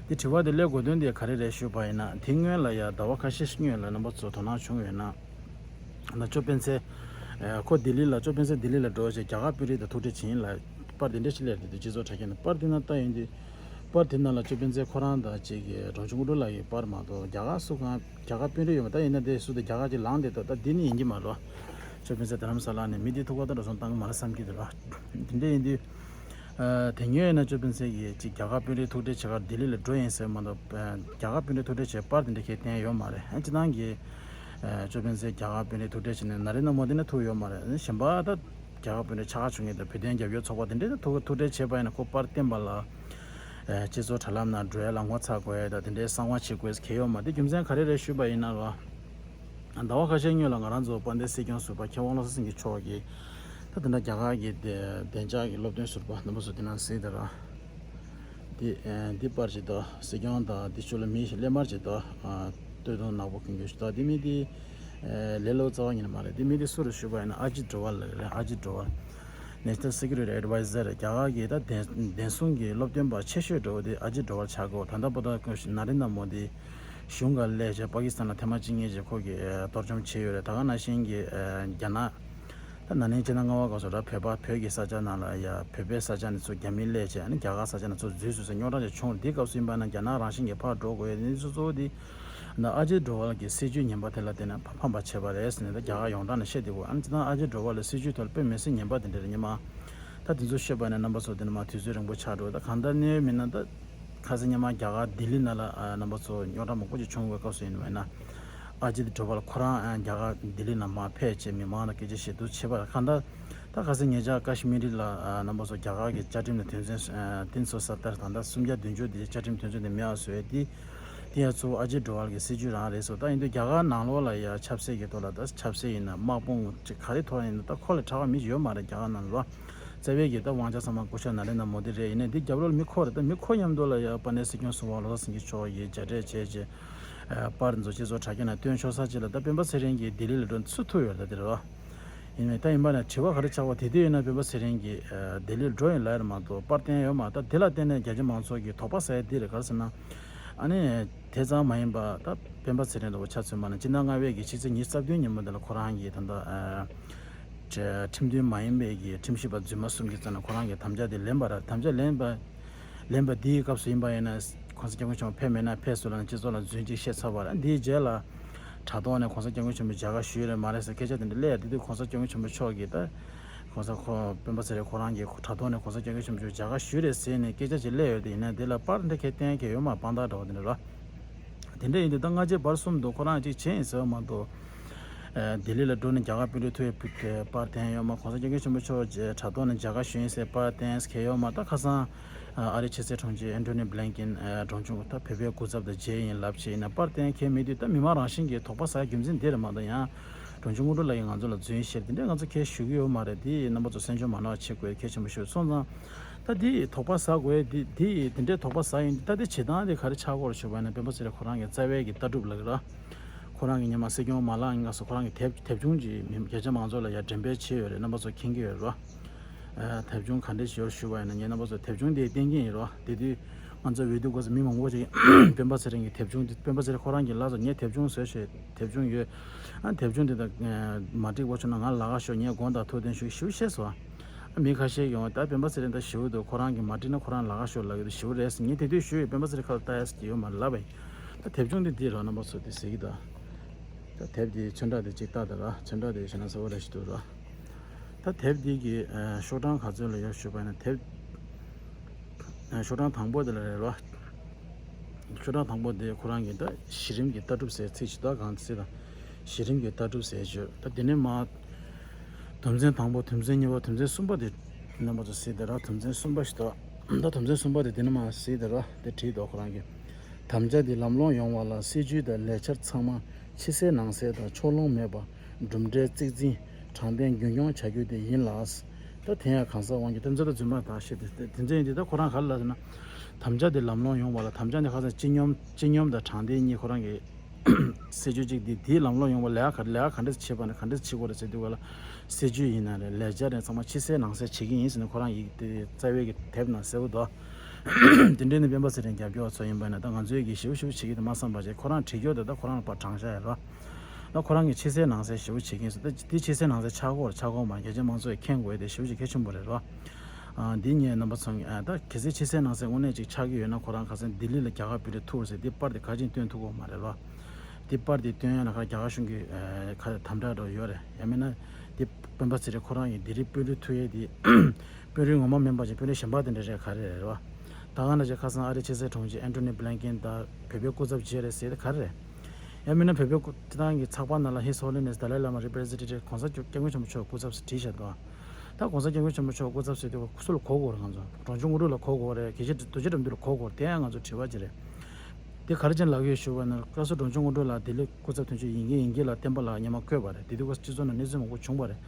འདི་དྲི་བ་འདི་སླེབས་དགོས་དོན་འདི་ག་རེ་རེད་ཞུས་པ་ཡིན་ན། དེ་སྔོན་ལ་ཡ་ཟླ་བ་ཁ་ཤས་ཤིག་སྔོན་ལ་རྣམ་པ་ཚོ་དོ་སྣང་བྱུང་ཡོད་ན། ད་ཅོ་སྤེན་ཚེ་ཁོ་ལྡི་ལི་ལ་ཅོ་སྤེན་ཚེ་ལྡི་ལི་ལ་འགྲོ་བྱས་རྒྱ་གར་དཔོན་རིགས་དང་ཐུག་འཕྲད་བྱས་ཡིན་ལ་པར་འདི་འདྲ་ཞིག་སླེབས་འདུག་སྤྱི་ཚོགས་དྲ་རྒྱ་ནས་པར་འདི་ན་ལྟ་ཡོང་དུས་པར་འདི་ནང་ལ་ཅོ་སྤེན་ཚེ་ཁོ་རང་དང་གཅིག་གི་འབྲོང་ཆུང་དངོས་གྲུབ་ལགས་ཀྱི་པར་མ་གཏོགས་རྒྱ་གར་སུ་གང་རྒྱ་གར་དཔོན་རིགས་ཡོད་མ། ད་ཡིན་ན་དེ་སུ་དེ་རྒྱ་གར་གྱི་ལངས་བསྡད་འདུག་ད་འདི་ནི་ཡིན་གྱི་མ་རེད། ཅོ་སྤེན་ཚེ་རྡ་རམ་ས་ལ་ནས་མི་འདི་ཐུག་པ་དང་འགྲོ་སོང་བཏང་གི་མ་རེད་བསམ་གྱི་འདུག་ར། འདི་འདྲ་ཡིན་དུས་ ཨ། དེ་སྔོན་ཡིན་ན་ཅོ་ཕིན་སི་གིས་ཅིག་རྒྱ་གར་དཔོན་རིགས་ཐུག་འཕྲད་བྱེད་གར་ལྡི་ལི་ལ་འགྲོ་ཡིན་ཟེར་མ་གཏོགས། ཨ། རྒྱ་གར་དཔོན་རིགས་ཐུག་འཕྲད་བྱེད་པར་དེ་འདྲ་ཁས་བསྟན་ཡོད་མ་རེད། ཨ། སྤྱིར་བཏང་གི། ཨ། ཅོ་ཕིན་སི་རྒྱ་གར་དཔོན་རིགས་ཐུག་འཕྲད་བྱས་ནས་ནཱ་རེན་དྲ་མོ་དི་ནི་ཐུག་ཡོད་མ་རེད། གཞན་པ་ད་རྒྱ་གར་དཔོན་རིགས་ཆགས་ཆོག་མཁན་དང་བོད་དོན་རྒྱབ་སྐྱོར་ཚོགས་པ་དེ་འདྲས་ད་ཐུག་ཐུག་འཕྲད་བྱས་པ་ཡིན་ན་ཁོ་པར་བསྟན་པ་ལ། ཨ། སྤྱི་ཚོགས་དྲ་ལམ་ནང་འགྲོ་ཡ་ལ་ངོ་ཚ་དགོས་ཡ་ད་དེ་འདྲའི་གསང་བ་བྱེད་དགོས་ཁེལ་ཡོད་མ་རེད། རྒྱུ་མཚན་ག་རེ་རེད་ཞུས་པ་ཡིན་ན་ར། ཟླ་བ་ཁ་ཤས་སྔོན་ལ་ང་རང་ཚོ་དཔལ་ལྡན་སྲིད་སྐྱོང་ཟུར་པ་མཁས་དབང་བློ་བཟང་སེང་གེ་མཆོག་གིས། ད་དེ་འདྲ་རྒྱ་གར་གྱི་བདེ་བདེ་འཇགས་ཀྱི་སློབ་སྟོན་ཟུར་པ་རྣམ་པ་ཚོ་དེ་ནང་གཟིགས་དང་། འདི་འདི་པར་ཅིག་དང་སྲིད་སྐྱོང་དང་འདི་ཚོ་ལ་མི་སླེབས་མར་ཅིག་དང་། སྟོད་ཐུང་ནག་པོ་གྱོན་གྱོན་ཞིག་དང་འདི་མི་འདི་ལས་སླ་པོ་རྩ་བ་ཉིད་ནས་མ་རེད། འདི་མི་འདི་སུ་རེད་ཞུས་པ་ཡིན་ན་ཨ་ཇིད་ཌོ་ཝལ་ལ་རེད། ཨ་ཇིད་ཌོ་ཝལ། National Security Advisor རྒྱ་གར་གྱི་ད་བདེན་བདེན་སྲུང་གི་སློབ་སྟོན་པ་ཆེ་ཤོས་འདྲ་བོ་དེ་ཨ་ཇིད་ཌོ་ཝལ་ཆགས་ཀྱི་ཡོད། ད་ལྟ་བར་དུ་ནཱ་རེན་དྲ་མོ་དི་གཞུང་ག་སླེབས་བྱས་པ་ཀི་སི་ཐན་ལ་ཐེངས་མ་གཅིག་གཉིས་ཅིག་ཁོ་གིས་ཨ་གཏོར་བཅོམ་བྱས་ཡོད་རེད། ད་ག་ནང་བཞིན་གྱི་ཨ་རྒྱ་ནག་ད་ན་ནིང་སྤྱི་ཟླ་ལྔ་པ་སྐབས་སུ་ར་བོད་པ་བོད་ཀྱི་ས་ཆ་ནང་ལ་ཡ་བོད་པའི་ས་ཆ་ནས་ཚུར་རྒྱ་མི་སླེབས་བྱས་ཨ་ནི་རྒྱ་གར་ས་ཆ་ནས་ཚུར་འཛུལ་སོང་ཟེར་རྙོག་དྲ་ཅིག་བྱུང་། འདི་སྐབས་སུ་ཡིན་པ་ན་རྒྱ་ནག་རང་བཞིན་གྱིས་ཕར་འགྲོ་དགོས་ཡོད། འདི་ཚོ་གཙོ་བོ་འདི་ད་ཨ་ཇིད་ཌོ་ཝལ་གྱི་སྲིད་བྱུས་ངན་པ་དེ་ལ་བརྟེན་ནས་ཕ་ཕམ་པ་བྱས་པ་རེད་ཟེར་ནས་ད་རྒྱ་གར་ཡོངས་གྲགས་ནས་བཤད་བསྡད་དགོས། ཨ་ནི་སྤྱིར་བཏང་ཨ་ཇིད་ཌོ་ཝལ་ལ་སྲིད་བྱུས་ཐོག་ལ་དཔེ་མི་སྲིད་ངན་པ་དེ་འདྲ་རེད་སྙམ། ད་དེ་ཚོ་བཤད་པ་ནས་རྣམ་པ་ཚོ་དེ་ནས་མ་དུས་ཚོད་རིང་པོ་ཆགས་འགྲོ། ད་གང་ལྟར་གནས་ཡོད་མིན་ན་ད། ཁ་སང་ཉི་མ་རྒྱ་གར་ལྡི་ལི་ནང་ལ་ཨ་རྣམ་པ་ཚོ་རྙོག་དྲ་མང་པོ་ཅིག་བྱུང་བའི་སྐབས་སུ་ཡིན་པ་ཡིན་ན། ཨ་ཇིད་ཌོ་ཝལ་ཁོ་རང་ཨ་རྒྱ་གར་ལྡི་ལི་ནང་མར་ཕེབས་བྱས་མི་མང་ལ་སྐད་ཆ་བཤད་འདུག་བྱས་པ་གང་ལྟར། ད་ཁ་སང་ཉེ་ཆར་ཀ་ཤི་མི་རི་ལ་ཨ་རྣམ་པ་ཚོ་རྒྱ་གར་གྱི་བཅའ་ཁྲིམས་ལ་དོན་ཚན་ཨ་ཏིན་སོ་སོ་ཏར་དང་ད་སུམ་བརྒྱ་བདུན་ཅུ་དེ་བཅའ་ཁྲིམས་དོན་ཚན་དེ་མེད་པ་བཟོས་ཏེ། དེ་ཡང་གཙོ་བོ་ཨ་ཇིད་ཌོ་ཝལ་གྱི་སྲིད་བྱུས་རང་རེད་སོ། ད་ཡིན་དུས་རྒྱ་གར་ནང་ལོགས་ལ་ཡ་ཆབ་སྲིད་ཀྱི་ཐོག་ལ་ད་ཆབ་སྲིད་ཡིན་ན་དམག་དཔུང་ཅིག་ག་རེ་ཐོག་ཡིན་ན་ད་ཁོ་ལས་དྲག་པ་མི་ཡོད་མ་རེད་རྒྱ་གར་ནང་ལ། རྩ་བའི་གི་ད་དབང་ཆ་ཚང་མ་སྐུ་ཞབས་ནཱ་རེན་དྲ་མོ་དི་རེད། ཡིན་ནའི་འདི་རྒྱབ་ལོགས་ལ་མི་ཁོ་རེད། ད་མི་ཁོ་མཉམ་དུ་ལ་ཡ་དཔལ་ལྡན་སྲིད་སྐྱོང་ཟུར་པ་བློ་བཟང་སེང་གེ་མཆོག་གིས་མཇལ་འཕྲད་བྱས་རྗེས་ཨ་པར་འཛུགས་སྤྱི་ཚོགས་དྲ་རྒྱ་ནང་བཏོན་ཆོག་ས་ཅིག་ལ་ད་སྤེན་པ་ཚེ་རིང་གིས་ལྡི་ལི་ལ་འགྲོ་ཚུར་ཐུག་ཡོད་རེད། ད་དེ་རེད་བ། ཡིན་ནའི་ད་ཡིན་པ་ན་དྲི་བ་ག་རེ་ཆགས་པ་དེ་དུས་ཡིན་ན་སྤེན་པ་ཚེ་རིང་གིས་ཨ་ལྡི་ལི་ལ་འགྲོ་ཡིན་ལབ་ཡ་རེད་མ་གཏོགས་པར་བསྟན་ཡོད་མ་རེད། ད་དེ་ལ་བརྟེན་ནས་རྒྱ་ཆེ་མང་ཚོགས་ཀྱིས་དོགས་པ་ཟ་ཡ་འདི་རེད། ག་རེ་ཟེར་ན། ཨ་ནི། དེ་ཙམ་མ་ཡིན་པ་ད་སྤེན་པ་ཚེ་རིང་ལ་ཆ་མཚོན་པ་ན་སྤྱི་ཟླ་ལྔ་པའི་གི་ཕྱི་ཚེས་ཉི་ཤུ་རྩ་བདུན་ཉིན་མོ་དེ་ལ་ཁོ་རང་གིས་ད་ལྟ་ཨ་ཁྲིམས་མཐུན་མ་ཡིན་པའི་གི་ཁྲིམས་ཞིབ་པ་རྫུན་མ་གསུམ་གྱི་རྩ་ནས་ཁོ་རང་གི་དམ་བཅའ་དེ་ལེན་པ་རེད། དམ་བཅའ་ལེན་པ་ལེན་པ་དེའི་སྐབས་སུ་ཡིན་པ་ཡིན་ན་༸གོང་ས་༸སྐྱབས་མགོན་ཆེན་པོ་ཕེབས་མེད་ན་ཕེབས་སོང་ལབ་ནས་སྤྱི་ཚོགས་ལ་རྫུན་གཅིག་བཤད་ཚར་བ་རེད། དེའི་རྗེས་ལ་དྲ་ཐོག་ནས་༸གོང་ས་༸སྐྱབས་མགོན་ཆེན་པོ་མཇལ་ཁ་ཞུས་རེད་མ་རེད་ཟེར་སྐད་ཆ་དེ་འདྲ་སླེབས་ཡ་དེ་དུས་༸གོང་ས་༸སྐྱབས་མགོན་ཆེན་པོ་མཆོག་གིས་ད་༸གོང་ས་ཁོ་སྤེན་པ་ཚེ་རིང་ཁོ་རང་གིས་དྲ་ཐོག་ནས་༸གོང་ས་༸སྐྱབས་མགོན་ཆེན་པོ་མཆོག་མཇལ་ཁ་ཞུས་རེད་ཟེར་ནས་སྐད་ཆ་ཅིག་སླེབས་ཡོད་དེ་ཡིན་ན་དེ་ལ་པར་འདི་ཁས་བསྟན་མཁན་ཡོད་མ་རེད། དཔང་རྟགས་འདྲ་བོ་དེ་འདྲ་རེད། དེ་འདྲ་ཡིན་དུས་ད་སྔ་རྗེས་བར་གསུམ་དུ་ཁོ་རང་གཅིག་བྱས་ཡིན་ཟེར་བ་མ་གཏོགས། ཨ་ལྡི་ལི་ལ་འགྲོ་ནས་རྒྱ་གར་དཔོན་རིགས་ཐུག་ཡོད་པའི་པར་བསྟན་ཡོད་མ། ༸གོང་ས་༸སྐྱབས་མགོན་ཆེན་པོ་མཆོག་མཇལ་དྲ་ཐོག་ནས་མཇལ་ཁ་ཞུས་ཡིན་ཟེར་པར་བསྟན་མཁན་ཡོད་མ། ད་ཁ་སང་ཨ་ཨ་རིའི་ཕྱི་སྲིད་དྲུང་ཆེ་ཨན་ཐོ་ནི་བྷི་ལིན་ཀིན་ཨ་གྲོང་ཆུང་ད་བོད་པའི་སྐུ་ཚབ་དང་མཇལ་ཡིན་ལབ་བྱས་ཡིན་ན་པར་བསྟན་མཁན་མེད་དུས་ད་མི་མང་རང་བཞིན་གྱིས་དོགས་པ་ཟ་རྒྱུ་མཚན་འདི་རེད་མ་གཏོགས་ཡང་། དྲུང་ཆེ་དངོས་གྲུབ་ལགས་ཀྱིས་ང་ཚོ་ལ་རྫུན་བཤད་དེ་འདྲས་ང་ཚོ་ཁས་ཞུ་གི་ཡོད་མ་རེད། དེ་རྣམ་པ་ཚོ་གསན་སྦྱོང་མ་གནང་བ་བྱེད་དགོས་གལ་ཆེན་པོ་ཞུ་སོང་ཙང་། ད་དེ་དོགས་པ་ཟ་དགོས་དེ་དེ་དེ་འདྲས་དོགས་པ་ཟ་ཡིན་ད་དེ་བྱེད་སྟངས་དེ་ག་རེ་ཆགས་ཀྱི་ཡོད་རེད་ཞུས་པ་ཡིན་ན་སྤེན་པ་ཚེ་རིང་ཁོ་རང་གི་རྩ་བའི་གི་ལྟ་གྲུབ་ལབ་ཀྱི་རེད། ཁོ་རང་གི་སྔོན་མ་སྲིད་སྐྱོང་མ་ལངས་སྔ་སོ་ཁོ་རང་གི་དེབ་དེབ་ཆུང་ཅིག་མི་རྒྱ་ཆེ་མང་ཚོགས་ལ་ཡར་འགྲེམས་སྤེལ་བྱས་ཡོད་རེད། རྣམ་པ་ཚོ་མཁྱེན་གྱི་ཡོད་རེད། ཨ་དེབ་ཆུང་ག་འདྲས་ཞིག་ཡོད་ཞུས་པ་ཡིན་ན་ངས་རྣམ་པ་ཚོ་དེབ་ཆུང་དེ་བསྟན་གྱི་ཡིན་རོ། དེ་དུས་ང་ཚོ་འོས་བསྡུ་སྐབས་སུ་མི་མང་པོ་ཅིག་སྤེན་པ་ཚེ་རིང་གི་དེབ་ཆུང་དེ་སྤེན་པ་ཚེ་རིང་ཁོ་རང་གིས་ལབ་སོང་། ངས་དེབ་ཆུང་བཟོས་ཤག་དེབ་ཆུང་ཡོད། ཨ་དེབ་ཆུང་དེ་དང་མ་འགྲིག་པ་བྱུང་ན་ང་ལ་ཁ་ཤོག་ངས་དགོངས་དག་ཐུགས་བདེན་ཞུ་ཞུ་བཤད་སོང་། ཨ་མི་ཁ་ཤས་ཡོང་ད་སྤེན་པ་ཚེ་རིང་ད་ཞེ་པོ་འདུག་ཁོ་རང་གིས་མ་འགྲིག་ན་ཁོ་རང་ལ་ཁ་ཤོག་ལབ་ཀྱི་འདུག་ཞེ་པོ་རེད་ཟེར། ངས་དེ་དུས་ཞུས་ཡོད་སྤེན་པ་ཚེ་རིང་ཁ་ལ་ལྟ་ཡ་ཟེར་གྱི་ཡོད་མ་རེད་ལབ་པ་ཡིན། ད་དེབ་ཆུང་དེ་འདི་རོ་རྣམ་པ་ཚོ་དེ་གཟིགས་ཀྱི་ད། ད་དེབ་དེའི་ཚོན་ཁྲ་དེ་གཅིག་ལྟ་དང་ར་ཚོན་ཁྲ་དེ་ཞེ་ན་གསལ་པོ་རེ་ཞིག་འདུག་ར། ད་དེབ་འདི་གི་ཨ་ཤོག་གྲངས་ག་ཚོད་ལ་ཡོད་ཞུས་པ་ཡིན་ན་དེབ་ཨ་ཤོག་གྲངས་དང་པོ་དེ་ལ་རེད་རོ། ཤོག་གྲངས་དང་པོ་དེ་ཁོ་རང་གི་ད་གཞི་རིམ་གྱི་ལྟ་གྲུབ་ཟེར་ཚིག་ཅིག་ད་གང་ཚིག་དང་གཞི་རིམ་གྱི་ལྟ་གྲུབ་ཟེར་བརྗོད་ད་དེ་ནས་མ། དོན་ཚན་དང་པོ་དོན་ཚན་གཉིས་པ་དོན་ཚན་གསུམ་པ་དེ་རྣམ་པ་ཚོ་གཟིགས་དང་ར། དོན་ཚན་གསུམ་པ་ཞིག་འདུག་ད་དོན་ཚན་གསུམ་པ་དེ་དེ་ནས་མ་གཟིགས་དང་ར་དེ་བྲིས་འདུག་ཁོ་རང་གི། དམ་བཅའ་འདི་ལམ་ལྷོང་ཡོང་བ་ལ་སྲིད་ཇུས་དང་ལས་འཆར་ཚང་མ་ཕྱི་གསལ་ནང་གསལ་དང་ཕྱོགས་ལྷུང་མེད་པ། གྲུབ་འབྲས་གཙིགས་འཛིན་དྲང་བདེན་རྒྱུན་འཁྱོངས་བྱ་རྒྱུ་དེ་ཡིན་ལ། ད་དེ་ཡང་གང་ཟག་དབང་སྒྱུར་དེ་ཚོ་ད་རྫུན་མ་དག་བཤད་དེ་དེ་ཚོ་ཡིན་དེ་ད་ཁོ་རང་ག་རེ་ལབ་ཟེར་ན། དམ་བཅའ་དེ་ལམ་ལྷོང་ཡོང་བ་ལ་དམ་བཅའ་འདི་ཁ་སང་སྤྱི་སྙོམས་སྤྱི་སྙོམས་དང་དྲང་བདེན་གཉིས་ཁོ་རང་གི་སྲིད་ཇུས་གཅིག་འདི་དེའི་ལམ་ལྷོང་ཡོང་བ་ལས་ཀ་ལས་ཀ་ག་འདྲས་བྱེད་པ་ནས་ག་འདྲས་བྱེད་དགོས་རེད་ཟེར་དུས་ག་ལ་སྲིད་ཇུས་ཡིན་ན་རེད་ལས་འཆར་རེད་ཚང་མ་ཕྱི་གསལ་ནང་གསལ་བྱེད་ཀྱི་ཡིན་ཟེར་ནས་ཁོ་རང་ཡིག་དེ་རྩ་བའི་གི་དེབ་ནང་གསལ་པོ་འདུག་དེ་འདྲས་ནས་སྤེན་པ་ཚེ་རིང་རྒྱབ་སྐྱོར་བ་ཚོ་ཡིན་པ་ན་ད་ང་ཚོའི་གི་ཞེ་པོ་ཞེ་པོ་བྱེད་ཀྱི་འདུག་མ་བསམ་པ་བྱས་ཁོ་རང་བྲིས་རྒྱུ་དེ་ད་ཁོ་རང་ལ་ཕར་དྲངས་བཞག་ཡོད་རོ། ད་ཁོ་རང་གིས་ཕྱི་གསལ་ནང་གསལ་ཞེ་པོ་བྱེད་ཀྱིན་སོང་། ད་དེ་ཕྱི་གསལ་ནང་གསལ་ཆགས་ཀྱི་ཡོད་རེད་ཆགས་ཀྱི་ཡོད་མ་རེད་རྒྱ་ཆེ་མང་ཚོགས་ཀྱིས་མཁྱེན་དགོས་དེ་ཞེ་པོ་ཅིག་གལ་ཆེན་པོ་རེད་རོ། ཨ་འདི་ངས་རྣམ་པ་ཚོ་ཨ་ད་གལ་སྲིད་ཕྱི་གསལ་ནང་གསལ་དངོས་གནས་ཅིག་ཆགས་ཀྱི་ཡོད་ན་ཁོ་རང་ཁ་སང་ལྡི་ལི་ལ་རྒྱ་གར་དཔོན་རིགས་ཐུག་རེད་ཟེར་དེ་པར་དེ་ག་ཅིག་སྟོན་ཐུབ་ཀྱི་ཡོད་མ་རེད་རོ། དེ་པར་དེ་སྟོན་ཡ་ལ་ཁ་རྒྱ་གར་གཞུང་གི་ཨ་ཁ་དམ་དྲག་འདྲ་ཡོད་རེད་ཡང་མིན་ན་དེ་ སྤེན་པ་ཚེ་རིང་ཁོ་རང་གི་འདི་རིགས་དཔོན་རིགས་ཐུག་ཡས་དེ། དཔོན་རིགས་ངོ་མ་མིན་པ་ཅིག་དཔོན་རིགས་གཞན་པ་དེ་འདྲ་རེད། ག་རེ་རེད་བ། ད་ག་ནང་བཞིན་ཁ་སང་ཨ་རི་ཕྱི་སྲིད་དྲུང་ཆེ་ཨན་ཐོ་ནི་བྷི་ལན་ཀིན་དང་བོད་པའི་སྐུ་ཚབ་བྱས་རེད་ཟེར་ཏེ་ག་རེ་རེད། ཡང་མིན་ན་བོད་པའི་སྐུ་ཁྱེད་རང་གི་ཚགས་པར་ནང་ལ་His Holiness Dalai Lama Representative གོང་ས་མཆོག་སྐྱབས་མགོན་ཆེན་པོ་མཆོག་སྐུ་ཚབ་ཟེར་བྲིས་བཞག་འདུག་ད་གོང་ས་སྐྱབས་མགོན་ཆེན་པོ་མཆོག་སྐུ་ཚབ་ཟེར་དུས་སུ་ལ་གོ་དགོས་རེད། ང་ཚོ་འབྲོང་ཆུང་དངོས་གྲུབ་ལ་གོ་དགོས་རེད། དགེ་བཤེས་རྡོ་རྗེ་དགྲ་འདུལ་ལ་གོ་དགོས་རེད། དེ་ཡང་ང་ཚོ་དྲི་བ་ཅིག་རེད། དེ་ག་རེ་བྱས་ནས་ལབ་ཀྱི་ཡོད་ཞུ་བ་ན། བཀའ་ཟུར་འབྲོང་ཆུང་དངོས་གྲུབ་ལགས་དེ་ལས་སྐུ་ཚབ་དོན་གཅོད་ཡིན་གྱི་ཡིན་གྱི་ལ་བསྟན་པ་ལགས་སྔོན་མ་བསྐོས་པ་རེད། དེ་དུས་སྐབས་སྤྱི་ཚོགས་ནང་གནས་ཚུལ་མང་པོ་བྱུང་བ་རེད།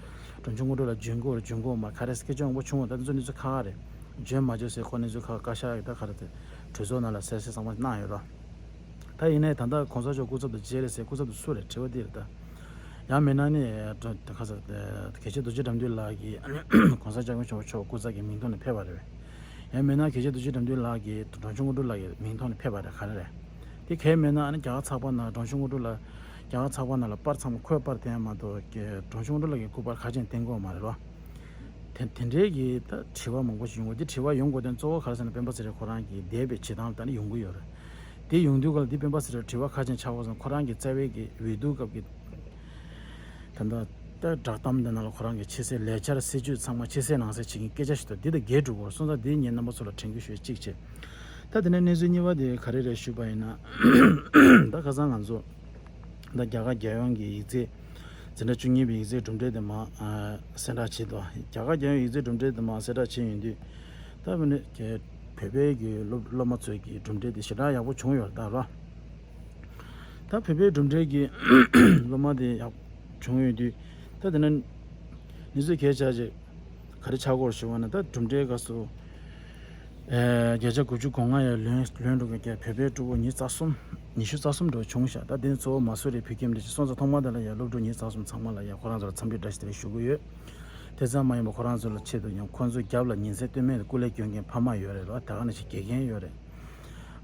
འབྲོང་ཆུང་དངོས་གྲུབ་ལགས་འཇོན་གྱི་ཡོད་རེད། འཇོན་གྱི་ཡོད་མ་རེད། ག་རེ་སྐད་ཆ་མང་པོ་བྱུང་བ། ད་དེ་ཚོ་གནས་ཚུལ་ཁག་ཁག་རེད། འཇོན་མ་འཇོན་ཟེར་ཁོ་གནས་ཚུལ་ཁག་བཀའ་ཤག་གི་ད་ག་རེ་དེ་གྲོས་ཚོགས་ནང་ལ་གསལ་བཤད་ཚང་མ་གནང་ཡོད་རེད། ད་ཡིན་ནའི་ད་ལྟ་གོང་ས་མཆོག་སྐུ་ཚབ་དང་མཇལ་རེད་ཟེར། སྐུ་ཚབ་དེ་སུ་རེད། དྲི་བ་འདི་རེད་ད། ཡང་མིན་ན་ནི་ཁ་ས་དགེ་བཤེས་རྡོ་རྗེ་དགྲ་འདུལ་ལགས་ཀྱིས་གོང་ས་སྐྱབས་མགོན་ཆེན་པོ་མཆོག་སྐུ་ཚབ་ཀྱི་མིང་ཐོག་ནས་ཕེབས་པ་རེད། ཡང་མིན་ན་དགེ་བཤེས་རྡོ་རྗེ་དགྲ་འདུལ་ལགས་ཀྱིས་འབྲོང་ཆུང་དངོས་གྲུབ་ལགས་ཀྱི་མིང་ཐོག་ནས་ཕེབས་པ་རེད། ག་རེ་རེད། དེ་གལ་མེད་ན་ཨ་ནི་རྒྱ་གར་ཚགས་པར་ནང་འབྲོང་ཆུང་དངོས་གྲུབ་ལགས། རྒྱ་གར་ཚགས་པར་ནང་ལ་པར་ཚང་མ་ཁོའི་པར་དེ་མ་གཏོགས་ཀྱི་འབྲོང་ཆུང་དངོས་གྲུབ་ལགས་ཀྱི་སྐུ་པར་ག་ཅན་བསྟན་གྱི་ཡོད་མ་རེད་བ། དེ་དེ་འདྲའི་གི་ད་དྲི་བ་མང་པོ་ཞིག་ཡོང་གི། དེ་དྲི་བ་ཡོང་དགོས་དོན་གཙོ་བོ་ག་རེ་ཟེར་ན་སྤེན་པ་ཚེ་རིང་ཁོ་རང་གི་འདས་པའི་བྱེད་སྟངས་ལ་ལྟ་ན་ཡོང་གི་ཡོད་རེད། དེ་ཡོང་དུས་ག་ལ་དེ་སྤེན་པ་ཚེ་རིང་དྲི་བ་ཁ་ཅན་ཆགས་པ་སོང་། ཁོ་རང་གི་རྩ་བའི་གི་འོས་བསྡུ་སྐབས་ཀྱི་ད་ལྟ་ད་བསྒྲགས་གཏམ་འདི་ནང་ལ་ཁོ་རང་གི་ཕྱི་གསལ་ལས་འཆར་སྲིད་ཇུས་ཚང་མ་ཕྱི་གསལ་ནང་གསལ་བྱེད་མཁན་སྐད་ཆ་ཞིག་འདུག་འདི་དང་འགལ་འགྲོ་གི་རེད་སོང་ཙང་། འདི་ངས་རྣམ་པ་ཚོ་ལ་དྲན་སྐུལ་ཞུ་ཡས་གཅིག་བྱས། ད་དེ་ནས་གནས་ཚུལ་གཉིས་པ་དེ་ག་རེ་རེད་ཞུས་པ་ཡིན་ན། ད་ཁ་སང་ང་ཚོ་ད་རྒྱ་གར་རྒྱལ་ཡོངས་ཀྱི་ཡིག་ཚད་འཛིན་གྲྭ་བཅུ་གཉིས་པའི་ཡིག་ཚད་གྲུབ་འབྲས་དེ་མར་ཨ་གསལ་བསྒྲགས་བྱས་འདུག་རྒྱ་གར་རྒྱལ་ཡོངས་ཡིག་ཚད་གྲུབ་འབྲས་དེ་མར་གསལ་བསྒྲགས་བྱས་ཡོང་དུས། ད་བོད་ནས་བོད་པའི་གི་སློབ་སློབ་མ་ཚོའི་གི་གྲུབ་འབྲས་དེ་ཞེ་དྲག་ཡག་པོ་བྱུང་ཡོད་རེད་ད་ར། ད་བོད་པའི་གྲུབ་འབྲས་ཀྱི་སློབ་མ་དེ་ཡག་བྱུང་ཡོད་དུས། ད་དེ་ནས་གནས་ཚུལ་གལ་ཆེ་ཆེ་ག་རེ་ཆགས་ཀྱི་ཡོད་རེད་ཞུ་བ་ན། ད་གྲུབ་འབྲས་སྐབས་སུ་ཨེ་བརྒྱ་ཆ་དགུ་བཅུ་གོ་ལྔ་ཡང་ལོན་ལོན་འགྲོ་གི། བོད་པའི་ཕྲུ་གུ་ཉི་ཤུ་རྩ་གསུམ་ཉི་ཤུ་རྩ་གསུམ་འགྲོ་བྱུང་ཤག་ད་དེ་ནི་གཙོ་བོ་མ་སུ་རི་བོད་ཁྱིམ་དེ་ཞིག་སོང་ཙང་། ཐོག་མ་དེ་ལ་ཡང་སློབ་ཕྲུག་ཉི་ཤུ་རྩ་གསུམ་ཚང་མ་ལ་ཡང་ཁོ་རང་ཚོ་ལ་འཚམས་འདྲི་བཀྲ་ཤིས་བདེ་ལེགས་ཞུ་གི་ཡོད། དེ་ཙམ་མ་ཡིན་པར་ཁོ་རང་ཚོ་ལ་ཆེད་དུ་ཡང་ཁོང་ཚོའི་རྒྱབ་ལ་ཉིན་མཚན་ལྟོས་མེད་དུ་སྐུ་ལས་སྐྱོན་མཁན་ཕ་མ་ཡོད་རེད་ལ། ད་ག་ནང་བཞིན་དགེ་རྒན་ཡོད་རེད།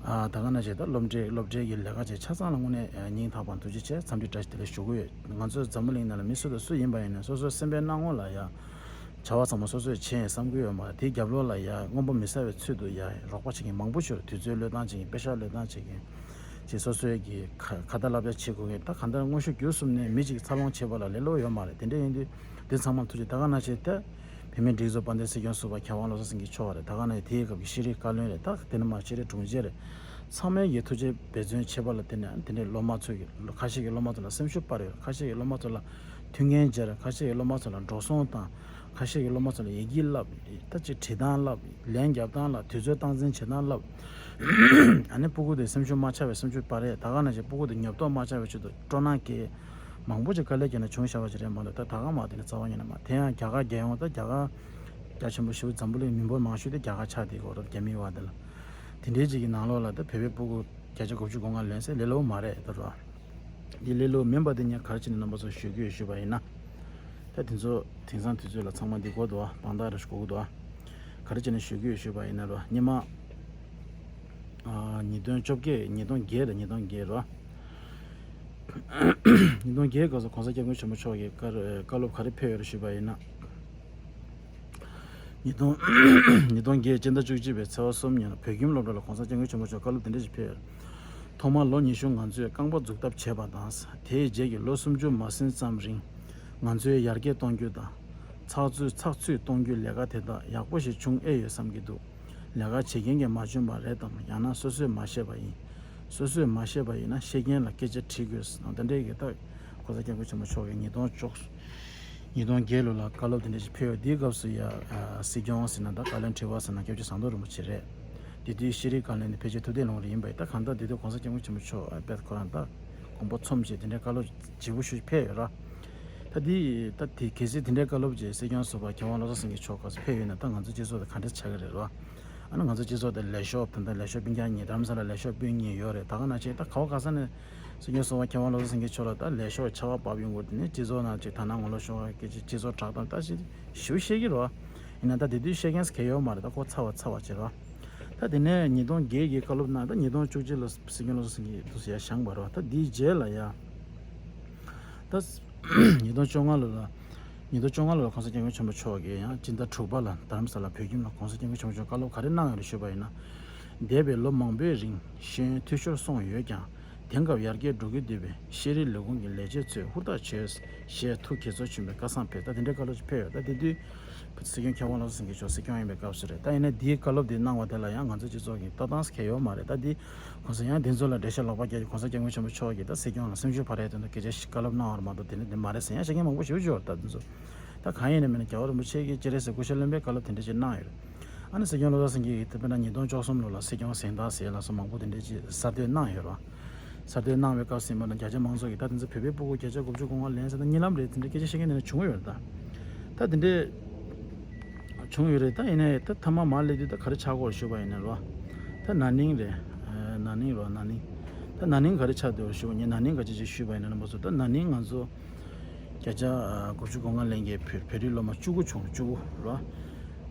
ཨ་ད་ག་ནང་བཞིན་ད་སློབ་གྲྭའི་སློབ་གྲྭའི་གི་ལས་ཀ་བྱེད་ཆ་ཚང་ལ་དངོས་གནས་སྙིང་ཐག་པ་ནས་ཐུགས་རྗེ་ཆེ། འཚམས་འདྲི་བཀྲ་ཤིས་བདེ་ལེགས་ཞུ་གི་ཡོད། ང་ཚོའི་འཛམ་བུ་གླིང་ནང་ལ་མི་སུ་དང་སུ་ཡིན་པ་ཡིན་ན་སོ་སོའི་སེམས་པའི་སྣང་ངོ་ལ་ཡ་བྱ་བ་ཚང་མ་སོ་སོས་བྱས་ཡིན་བསམ་གི་ཡོད་མ་རེད། དེའི་རྒྱབ་ལོགས་ལ་ཡ་མངོན་པ་མི་གསལ་བའི་ཚུལ་དུ་ཡ་རོགས་པ་བྱེད་མཁན་མང་པོ་ཞིག་ཡོད་རེད། དུས་ཚོད་བློས་བཏང་བྱེད་མཁན། པེ་ཤག་བློས་བཏང་བྱེད་མཁན། ཅིག་སོ་སོའི་གི་ཁ་ཁ་ཏ་བསླབ་བྱ་བྱེད་དགོས་མཁན། ད་གང་ལྟར་དངོས་ཤུགས་བརྒྱུད་གསུམ་ནས་མི་གཅིག་འཚར་ལོངས་བྱེད་པ་ལ་ལས་སླ་པོ་ཡོད་མ་རེད། དེ་འདྲ་ཡིན་དུས་འདི་ཚང་མ་ཐུགས་རྗེ། ད་ག་ནང་བཞིན་ད་བོད་མིའི་སྒྲིག་འཛུགས་དཔལ་ལྡན་སྲིད་སྐྱོང་ཟུར་པ་མཁས་དབང་བློ་བཟང་སེང་གེ་མཆོག་རེད། ད་ག་ནང་བཞིན་དེའི་སྐབས་ཀྱི་ཤེས་རིག་བཀའ་བློན་རེད། ད་དེ་ནས་མར་ཤེས་རིག་དྲུང་ཆེ་རེད། ཚང་མས་ཀྱི་ཐུགས་རྗེ་འབད་བརྩོན་བྱེད་པ་ལ་བརྟེན་ནས་དེ་འདྲའི་སློབ་མ་ཚོ་གི་ཁ་ཤས་ཀྱི་སློབ་མ་ཚོ་ལ་སེམས་ཤུགས་སྤར་ཡོད། ཁ་ཤས་ཀྱི་སློབ་མ་ཚོ་ལ་མཐུན་རྐྱེན་སྦྱར། ཁ་ཤས་ཀྱི་སློབ་མ་ཚོ་ལ་འགྲོ་སོང་བཏང་། ཁ་ཤས་ཀྱི་སློབ་མ་ཚོ་ལ་ཡི་གེ་བསླབ། ད་ཅིག་བྲིས་སྟངས་བསླབ། ལན་རྒྱབ་སྟངས་བསླབ། དུས་ཚོད་སྟངས་འཛིན་བྱེད་སྟངས་བསླབ། ཨ་ནི་སྤུ་གུ་དེ་སེམས་ཤུགས་མ་ཆག་པའི་སེམས་ཤུགས་སྤར་ཡས། ད་ག་ནང་བཞིན་སྤུ་གུ་དེ་ཉོབ་ཏོག་མ་ཆག་པའི་ཆེད་དུ་སྤྲོ་སྣང་སྐྱེ། མང་པོ་ཅིག་དཀའ་ལས་བརྒྱབ་ནས་བྱུང་བཞག་པ་ཅིག་རེད་མ་གཏོགས། ད་ད་ག་མ་དེ་ནི་རྩ་བ་ཉིད་ནས་མ། དེ་ཡང་རྒྱ་གར་རྒྱལ་ཡོངས་ད་རྒྱ་གར་རྒྱ་ཆེན་པོ་ཞེ་པོ་འཛམ་བུ་གླིང་མི་འབོར་མང་ཤོས་དེ་རྒྱ་གར་ཆགས་བསྡད་ཀྱི་ཡོད་རེད། རྒྱ་མི་བ་དེ་ལ། དེ་འདྲའི་ཅིག་གི་ནང་ལོགས་ལ་ད་བོད་པའི་སྤུ་གུ་བརྒྱ་ཆ་དགུ་བཅུ་གོ་ལྔ་ལོན་ཟེར་ལས་སླ་པོ་མ་རེད་ད་ར། འདི་ལས་སླ་པོ་མིན་པ་དེ་ངས་ག་རེ་བྱས་ནས་རྣམ་པ་ཚོར་ཞུ་གི་ཡོད་ཞུས་པ་ཡིན་ན། ད་དེ་ཚོ་དེང་སང་དུས་ཚོད་ལ་ཚང་མ་འདི་དགོས་འདུག་བ། དཔང་རྟགས་རེ་ཞིག་དགོས་ཀྱི་འདུག་བ། ག་རེ་བྱས་ནས་ཞུ་གི་ཡོད་ཞུས་པ་ཡིན་ན་ར། སྔོན་མ་ཨ་ཉིས་སྟོང་བཅོ་བརྒྱད། ཉིས་སྟོང་བརྒྱད་རེད། ཉིས་སྟོང་བརྒྱད་ར། ཉིས་སྟོང་བརྒྱད་སྐབས་སུ་གོང་ས་སྐྱབས་མགོན་ཆེན་པོ་མཆོག་གིས་བཀའ་བཀའ་སློབ་ག་རེ་ཕེབས་ཡོད་རེད་ཞུས་པ་ཡིན་ན། ཉིས་སྟོང་ཉིས་སྟོང་བརྒྱད་སྤྱི་ཟླ་བཅུ་གཅིག་པའི་ཚེས་པ་གསུམ་ཉིན་ལ་བོད་ཁྱིམ་སློབ་གྲྭ་ལ་གོང་ས་སྐྱབས་མགོན་ཆེན་པོ་མཆོག་བཀའ་སློབ་དེ་འདྲ་ཞིག་ཕེབས་ཡོད། ཐོག་མར་ལོ་ཉི་ཤུ་ང་ཚོས་རྐང་པ་འཛུགས་ཐབས་བྱས་པ་དང་། དེའི་རྗེས་ཀྱི་ལོ་སུམ་ཅུ་མ་ཟིན་ཙམ་རིང་ང་ཚོའི་ཡར་རྒྱས་གཏོང་རྒྱུ་དང་། ཚགས་ཚུད་ཚགས་ཚུད་གཏོང་རྒྱུའི་ལས་ཀ་དེ་དག་ཡག་པོ་ཞིག་བྱུང་ཨེ་ཡོད་བསམ་གྱི་འདུག་ལས་ཀ་བྱེད་མཁན་གྱིས་མ་བྱུང་བ་རེད་དམ། ཡང་ན་སོ་སོས་མ་ཤེས་པ་ཡིན། སོ་སོས་མ་ཤེས་པ་ཡིན་ན་ཤེས་མཁན་ལ་སྐད་ཆ་དྲི་དགོས། དེ་འདྲའི་གི་ད་གོང་ས་སྐྱབས་མགོན་ཆེན་པོ་མཆོག་གིས་ཉིས་སྟོང་བཅུ་ཉིས་སྟོང་བརྒྱད་ལོ་ལ་བཀའ་སློབ་དེ་འདྲ་ཞིག་ཕེབས་ཡོད། དེའི་སྐབས་སུ་ཡ་ཨ་སྲིད་སྐྱོང་ཟེར་ན་ད་བཀའ་བློན་ཁྲི་པ་ཟེར་ན་སྐྱབས་རྗེ་ཟམ་གདོང་རིན་པོ་ཆེ་རེད། དེ་དུས་ཤེས་རིག་བཀའ་བློན་དེ་ཕལ་ཆེར་ཐུབ་བསྟན་ལུང་རིགས་ཡིན་པ་ཡིན། ད་གང་ལྟར་དེ་དུས་གོང་ས་སྐྱབས་མགོན་ཆེན་པོ་མཆོག་ཨ་དཔེ་ཁོ་རང་ད་དགོངས་པ་ཚོམས་བྱས་དེ་འདྲའི་བཀའ་སློབ་ལྗིད་པོ་ཞིག་ཕེབས་ཡོད་ར། ད་དེ་ད་དེ་གལ་སྲིད་དེ་འདྲའི་བཀའ་སློབ་ཅིག་སྲིད་སྐྱོང་ཟུར་པ་མཁས་དབང་བློ་བཟང་སེང་གེ་མཆོག་སྐབས་སུ་ཕེབས་ཡོད་ན། ད་ང་ཚོ་སྤྱི་ཚོགས་དེ་ག་འདྲ་ཆགས་ཀྱི་རེད་ར། ཨ་ནི་ང་ཚོ་སྤྱི་ཚོགས་དེ་ལས་ཤོག་ད་ལྟ་ལས་ཤོག་སྤུན་ཀྱག་གཉིས། རྡ་རམ་ས་ལ་ལས་ཤོག་སྤུན་གཉིས་ཡོད་རེད། ད་ག་ནང་བཞིན་ད་ག་བ་ག་ས་ནས་སྲིད་སྐྱོང་ཟུར་པ་མཁས་དབང་བློ་བཟང་སེང་གེ་མཆོག་ལ་ད་ལས་ཤོག་ཆར་པ་བབས་ཡོང་གི་རེད། དེ་ནས་སྤྱི་ཚོགས་ནང་ཅིག་ད་ནང་ངོ་ལོག་ཤོག་ཁག་གི་ཅིག་སྤྱི་ཚོགས་བསྒྲགས་གཏམ་ད་ཞིག་ཞུ་ཤེས་ཀྱི་རེད་བ། ཡིན་ན་ད་དེ་དུས་ཤེས་མཁན་གལ་ཡོད་མ་རེད། ད་ཁོ་ཚར་བ་ཚར་བ་བྱེད་རོགས། ད་དེ་ནས་ཉིས་སྟོང་བརྒྱད་ཀྱི་བཀའ་སློབ་གནང་། ད་ཉིས་སྟོང་བཅུ་གཅིག་ལ་སྲིད་སྐྱོང་བློ་བཟང་སེང་གེ་འདུག་སེ་ཡར་བཞེངས་པ་རེད་བ། ད་དེའི་རྗེས་ལ་ཡ་ད་ཉིས་སྟོང་བཅོ་ལྔ་ལོ་ལ་ཉིས་སྟོང་བཅོ་ལྔ་ལོ་ལ་གོང་ས་སྐྱབས་མགོན་ཆེན་པོ་མཆོག་གིས་ཡང་སྤྱི་ཟླ་དྲུག་པ་ལ་རྡ་རམ་ས་ལ་བོད་ཁྱིམ་ལ་གོང་ས་སྐྱབས་མགོན་ཆེན་པོ་མཆོག་བཀའ་སློབ་ག་རེ་གནང་ཡོད་རེད་ཞུས་པ་ཡིན་ན། འདས་པའི་ལོ་མང་པོའི་རིང་ཤེས་ཡོན་འཐུས་ཤོར་སོང་ཡོད་ཀྱང་། དེང་སྐབས་ཡར་རྒྱས་འགྲོ་གི་འདུག་པས། ཤེས་རིག་ལས་ཁུངས་ཀྱི་ལས་བྱེད་ཚོས་ཧུར་ཐག་བྱོས། ཞེས་ཐུགས་དགྱེས་ཚོར་བྱུང་བའི་བཀའ་བཟང་ཕེབས། ད་དེ་འདྲའི་བཀའ་སློབ་ཅིག་ཕེབས་ཡོད། ད་དེ་དུས་སྲིད་སྐྱོང་མཁས་དབང་བློ་བཟང་སེང་གེ་མཆོག་སྲིད་སྐྱོང་ཡིན་པའི་སྐབས་སུ་རེད། ད་ཡིན་ན་འདིའི་བཀའ་སློབ་འདི་གནང་བ་དེ་ལ་ཡང་ང་ཚོ་སྤྱི་ཚོགས་ཀྱིས་ལྟ་སྟངས་གལ་ཡོད་མ་རེད། ད་འདི་གོང་ས། ཡང་འདི་ཚོ་ལ་འགྲེལ་བཤད་ལོག་པ་རྒྱག་གི། གོང་ས་སྐྱབས་མགོན་ཆེན་པོ་མཆོག་གིས་ད་སྲིད་སྐྱོང་ལ་སེམས་ཤུགས་འཕར་ཡས་དོན་དུ་སྐད་ཆ་ཞིག་བཀའ་སློབ་གནང་བ་རེད་མ་གཏོགས། དེ་ནི་འདི་མ་རེད་ཟེར་ཡང་བཤད་མཁན་མང་པོ་ཞིག་ཡོད་རེད། ད་འདི་ཚོ་ད་གང་ཡིན་ནའི་མིན་ན་རྒྱལ་བ་རིན་པོ་ཆེ་གིས་སྤྱན་རས་གཟིགས་སྐུ་ཞབས་བློན་པོའི་བཀའ་སློབ་དེ་འདྲ་ཅིག་གནང་ཡོད་རེད། ཨ་ནི་སྲིད་སྐྱོང་བློ་བཟང་སེང་གེ་གིས་དཔེར་ན་ཉིས་སྟོང་བཅུ་གསུམ་ལོ་ལ་སྲིད་སྐྱོང་གཟེངས་རྟགས་ཟེར་ལ་སོགས་མང་པོ་དེ་འདྲ་ཅིག་གསར་གཏོད་གནང་ཡོད་རེད་བ། གསར་གཏོད་གནང་བའི་སྐབས་སུ་ཡིན་པ་ན་བརྒྱ་ཆ་མང་ཚོགས་ཀྱིས་ད་དེ་ཚོ་བོད་པའི་སྤུ་གུ་བརྒྱ་ཆ་དགུ་བཅུ་གོ་ལྔ་ལེན་ཟེར། ད་གཉིད་ལམ་རེད། དེ་འདྲ་སྐད་ཆ་བཤད་མཁན་དེ་འདྲ་བྱུང་ཡོད་རེད། ད་ད་དེ་འདྲ་བྱུང་ཡོད་རེད། ད་ཡིན་ནའི་ད་མཐའ་མ་མར་སླེབས་དུས་ད་ག་རེ་ཆགས་ཀྱི་ཡོད་ཞུས་པ་ཡིན་ན་རེད་བ། ད་ན་ནིང་རེད། ཨ། ན་ནིང་རེད་བ། ན་ནིང་། ད་ན་ནིང་ག་རེ་ཆགས་བསྡད་ཡོད་ཞུས་པ་ཡིན་ན། ན་ནིང་ག་ཅི་ཅིག་ཞུས་པ་ཡིན་ན་རྣམ་པ་ཚོ། ད་ན་ནིང་ང་ཚོ་བརྒྱ་ཆ་དགུ་བཅུ་གོ་ལྔ་ལེན་མཁན་བོད་བོད་རིགས་སློབ་མ་བཅུ་དགུ་བྱུང་། བཅུ་དགུ་རེད་བ།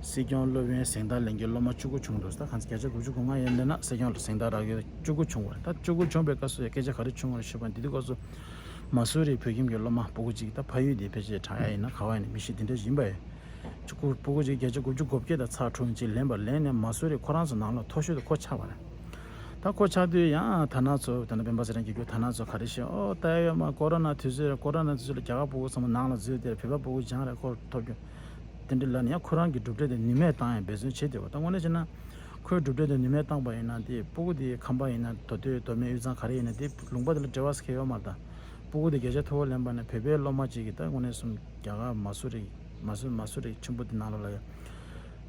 སྲིད་སྐྱོང་སློབ་ཡོན་གཟེངས་རྟགས་ལེན་མཁན་སློབ་མ་བཅུ་དགུ་བྱུང་འདུག་ད་གང་བརྒྱ་ཆ་དགུ་བཅུ་གོ་ལྔ་ཡན་ལེན་ན་སྲིད་སྐྱོང་ལ་གཟེངས་རྟགས་རག་གི་ཡོད། བཅུ་དགུ་བྱུང་བ་རེད། ད་བཅུ་དགུ་བྱུང་བའི་སྐབས་སུ་ཡ་སྐད་ཆ་ག་རེ་བྱུང་བ་རེད་ཞུས་པ་ཡིན་ན། དེ་དུས་སྐབས་སུ་མ་སུ་རི་བོད་ཁྱིམ་གྱི་སློབ་མ་སྤུ་གུ་གཅིག་ད་ཕ་ཡུལ་དེ་ཕལ་ཆེར་བྲག་གཡབ་ཡིན་ན་ག་བ་ཡིན་ན་མི་ཤེས། དེ་འདྲ་ཡིན་པ་ཡིན། སྤུ་གུ་སྤུ་གུ་གཅིག་བརྒྱ་ཆ་དགུ་བཅུ་གོ་བརྒྱད་དང་ཚེག་དྲུག་ཅིག་ལེན་པ་ལེན་ནས་མ་སུ་རི་ཁོ་རང་ཚོ་ནང་ལོགས་མཐོ་ཤོས་དེ་ཁོ་ཆགས་པ་རེད། ད་ཁོ་ཆགས་དུས་ཡང་དར་ནག་ཚོ། དེ་ནས་སྤེན་པ་ཚེ་རིང་གི་རྒྱུགས་དར་ནག་ཚོ་ག་རེ་བཤད། ཨོ་ད་ཡོད་མ། ཀོ་རོ་ན་དུས་ཚོད་རེད། ཀོ་རོ་ན་དུས་ཚོད་ལ་རྒྱ་གར་སྤུ་གུ་ཚང་མ་ནང་ལ་འཛུལ་ཏེ། བོད་པ་སྤུ་གུ་སྦྱངས་རེད། ཁོ་ཐོབ་རྒྱུ་དེ་འདྲ་ལབ་ནས་ཡང་ཁོ་རང་གི་གྲུབ་འབྲས་དེ་ནུས་མེད་བཏང་ཡང་འབད་བརྩོན་བྱེད་བསྡད་པ། ད་དངོས་གནས་བྱས་ན་ཁོའི་གྲུབ་འབྲས་དེ་ནུས་མེད་བཏང་པ་ཡིན་ན། དེ་སྤུ་གུ་དེ་ཁམས་པ་ཡིན་ན། མདོ་སྟོད། མདོ་སྨད། དབུས་གཙང་ག་རེ་ཡིན་ན། དེ་ལུང་པ་དེ་ལ་འབྲེལ་བ་ཟེར་མཁན་ཡོད་མ་རེད། ད་སྤུ་གུ་དེ་བརྒྱ་ཆ་མཐོ་བོ་ལེན་པ་ནས་བོད་པའི་སློབ་མ་གཅིག་གིས་ད་དངོས་གནས་གསུམ་རྒྱ་གར་མ་སུ་རི། མ་སུ་མ་སུ་རི་ཆེན་པོ་དེ་ནང་ལོགས་ལ་ཡ་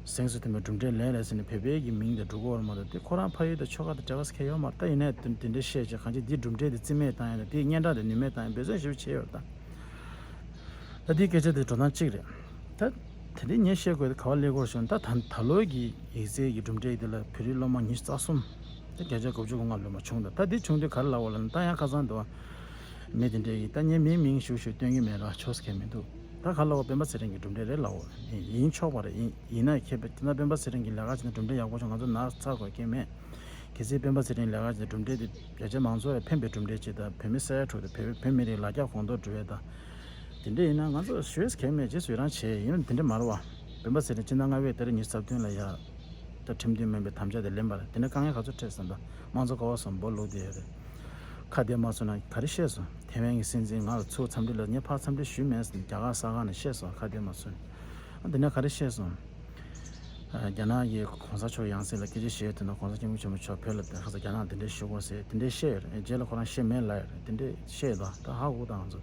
གཟེངས་སུ་ཐོན་པའི་གྲུབ་འབྲས་ལེན་རེད་ཟེར་ནས་བོད་པའི་གི་མིང་དེ་འགྲོ་གི་ཡོད་རེད་མ་གཏོགས། དེ་ཁོ་རང་ཕ་ཡུལ་དང་ཆོལ་ཁ་དང་འབྲེལ་བ་ཟེར་མཁན་ཡོད་མ་རེད། ད་ཡིན་ནའི་དེ་དེ་འདྲའི་བཤད་བྱས། གང་ཅི་དེའི་གྲུབ་འབྲས་དེ་རྩིས་མེད་བཏང་ཡ་དང་། དེའི་སྙན་གྲགས་དེ་ནུས་མེད་བཏང་ཡ་དེ་འབད་བརྩོན་ཞེ་པོ་བྱས་ཡོད་རེད། ད་ད་དེའི་སྐད་ཆ་དེ་འགྲོ་སྟངས་གཅིག་རེད། ད་དེ་འདྲའི་ངས་བཤད་དགོས་དེ་ག་པར་སླེབས་ཀྱི་ཡོད་ཞུ་ན། ད་ད་ད་ལོའི་གི་ཡིག་ཚད་ཀྱི་གྲུབ་འབྲས་དེ་ལ་བོད་རིགས་སློབ་མ་ཉི་ཤུ་རྩ་གསུམ། ད་བརྒྱ་ཆ་དགུ་བཅུ་གོ་ལྔ་ལོན་པ་བྱུང་། ད་ད་དེ་བྱུང་དུས་ག་རེ་ལབ་ཡོད་ལབ་ན། ད་ཡང་ཁ་སང་དུ་མི་དེ་འདྲས་ཀྱིས། ད་ངས་མིའི་མིང་ཞུ་ཞུ་སྟོན་གྱི་མེད་ར། ཆོག་ས་གང་ཡང་མི་འདུག་ད་ག་རེ་ལབ་པ། སྤེན་པ་ཚེ་རིང་གི་གྲུབ་འབྲས་རེད་ལབ་ཡོད། ཡིན་ཆོག་པ་རེད། ཡིན་ཡིན་ན་ཁྱད་པར། ད་སྤེན་པ་ཚེ་རིང་གིས་ལས་ཀ་བྱས་ན་གྲུབ་འབྲས་ཡག་པོ་བྱུང་། ང་ཚོ་ནར་ཚ་དགོས་ཀྱི་མེད། གལ་སྲིད་སྤེན་པ་ཚེ་རིང་ལས་ཀ་བྱས་ན་གྲུབ་འབྲས་དེ་བརྒྱ་ཆ་མང་ཚོགས་ལ་ཕན་པའི་གྲུབ་འབྲས་ཅིག་དང་། བོད་མི་ས་ཡ་དྲུག་དང་། བོད་བོད་མི་རིགས་ལ་རྒྱ་གོང་མཐོར་འགྲོ་བའི་དང་། དེ་འདྲ་ཡིན་ན་ང་ཚོ་ཞུ་ཡས་གང་ཡང་མེད། རྗེས་སུ་ཡི་རང་བྱས་ཡིན། དེ་འདྲ་མ་རེད་བ། སྤེན་པ་ཚེ་རིང་སྤྱི་ཟླ་ལྔ་པའི་ཏ་རིག་ཉི་ཤུ་རྩ་བདུན་ལ་ཡ། ད་ཁྲིམས་མཐུན་མིན་པའི་དམ་བཅའ་དེ་ལེན་པ་རེད། དེ་ནས་དཀའ་ངལ་ག་ཚོད་འཕྲད་སོང་། ད་དམངས་གཙོ་ག་པར་སོང་། སྦོ་ལུག་དེ་ཡོད་རེད། ཁ་བདེ་མ་ཚུགས་ན་ག་རེ་བཤད་སོང་། ཐེ་ཝན་གྱི་སྲིད་འཛིན་ང་ལ་ཚུར་འཚམས་འདྲི་ལ། ངས་ཕར་འཚམས་འདྲི་ཞུས་མེད་ཟེར་རྒྱ་གར་གསར་ཁང་ནས་བཤད་སོང་། ཁ་བདེ་མ་ཚུགས་ན། ཨ། དེ་ནས་ག་རེ་བཤད་སོང་། ཨ། རྒྱ་ནག་གིས་གོང་ས་མཆོག་ཡང་སྲིད་ལ་སྐད་ཆ་བཤད་དུས་ན། གོང་ས་སྐྱབས་མགོན་ཆེན་པོ་མཆོག་བོད་ལ་ཁ་སང་རྒྱ་ནག་འདི་འདྲས་ཞུ་དགོས་ཟེར་དེ་འདྲས་བཤད་ཡོད་རེད། རྗེས་ལ་ཁོ་རང་བཤད་མེད་ལབ་ཡོད་རེད། དེ་འདྲས་བཤད་ཡོད་པ་ད་ཧ་གོ་དང་། ང་ཚོ་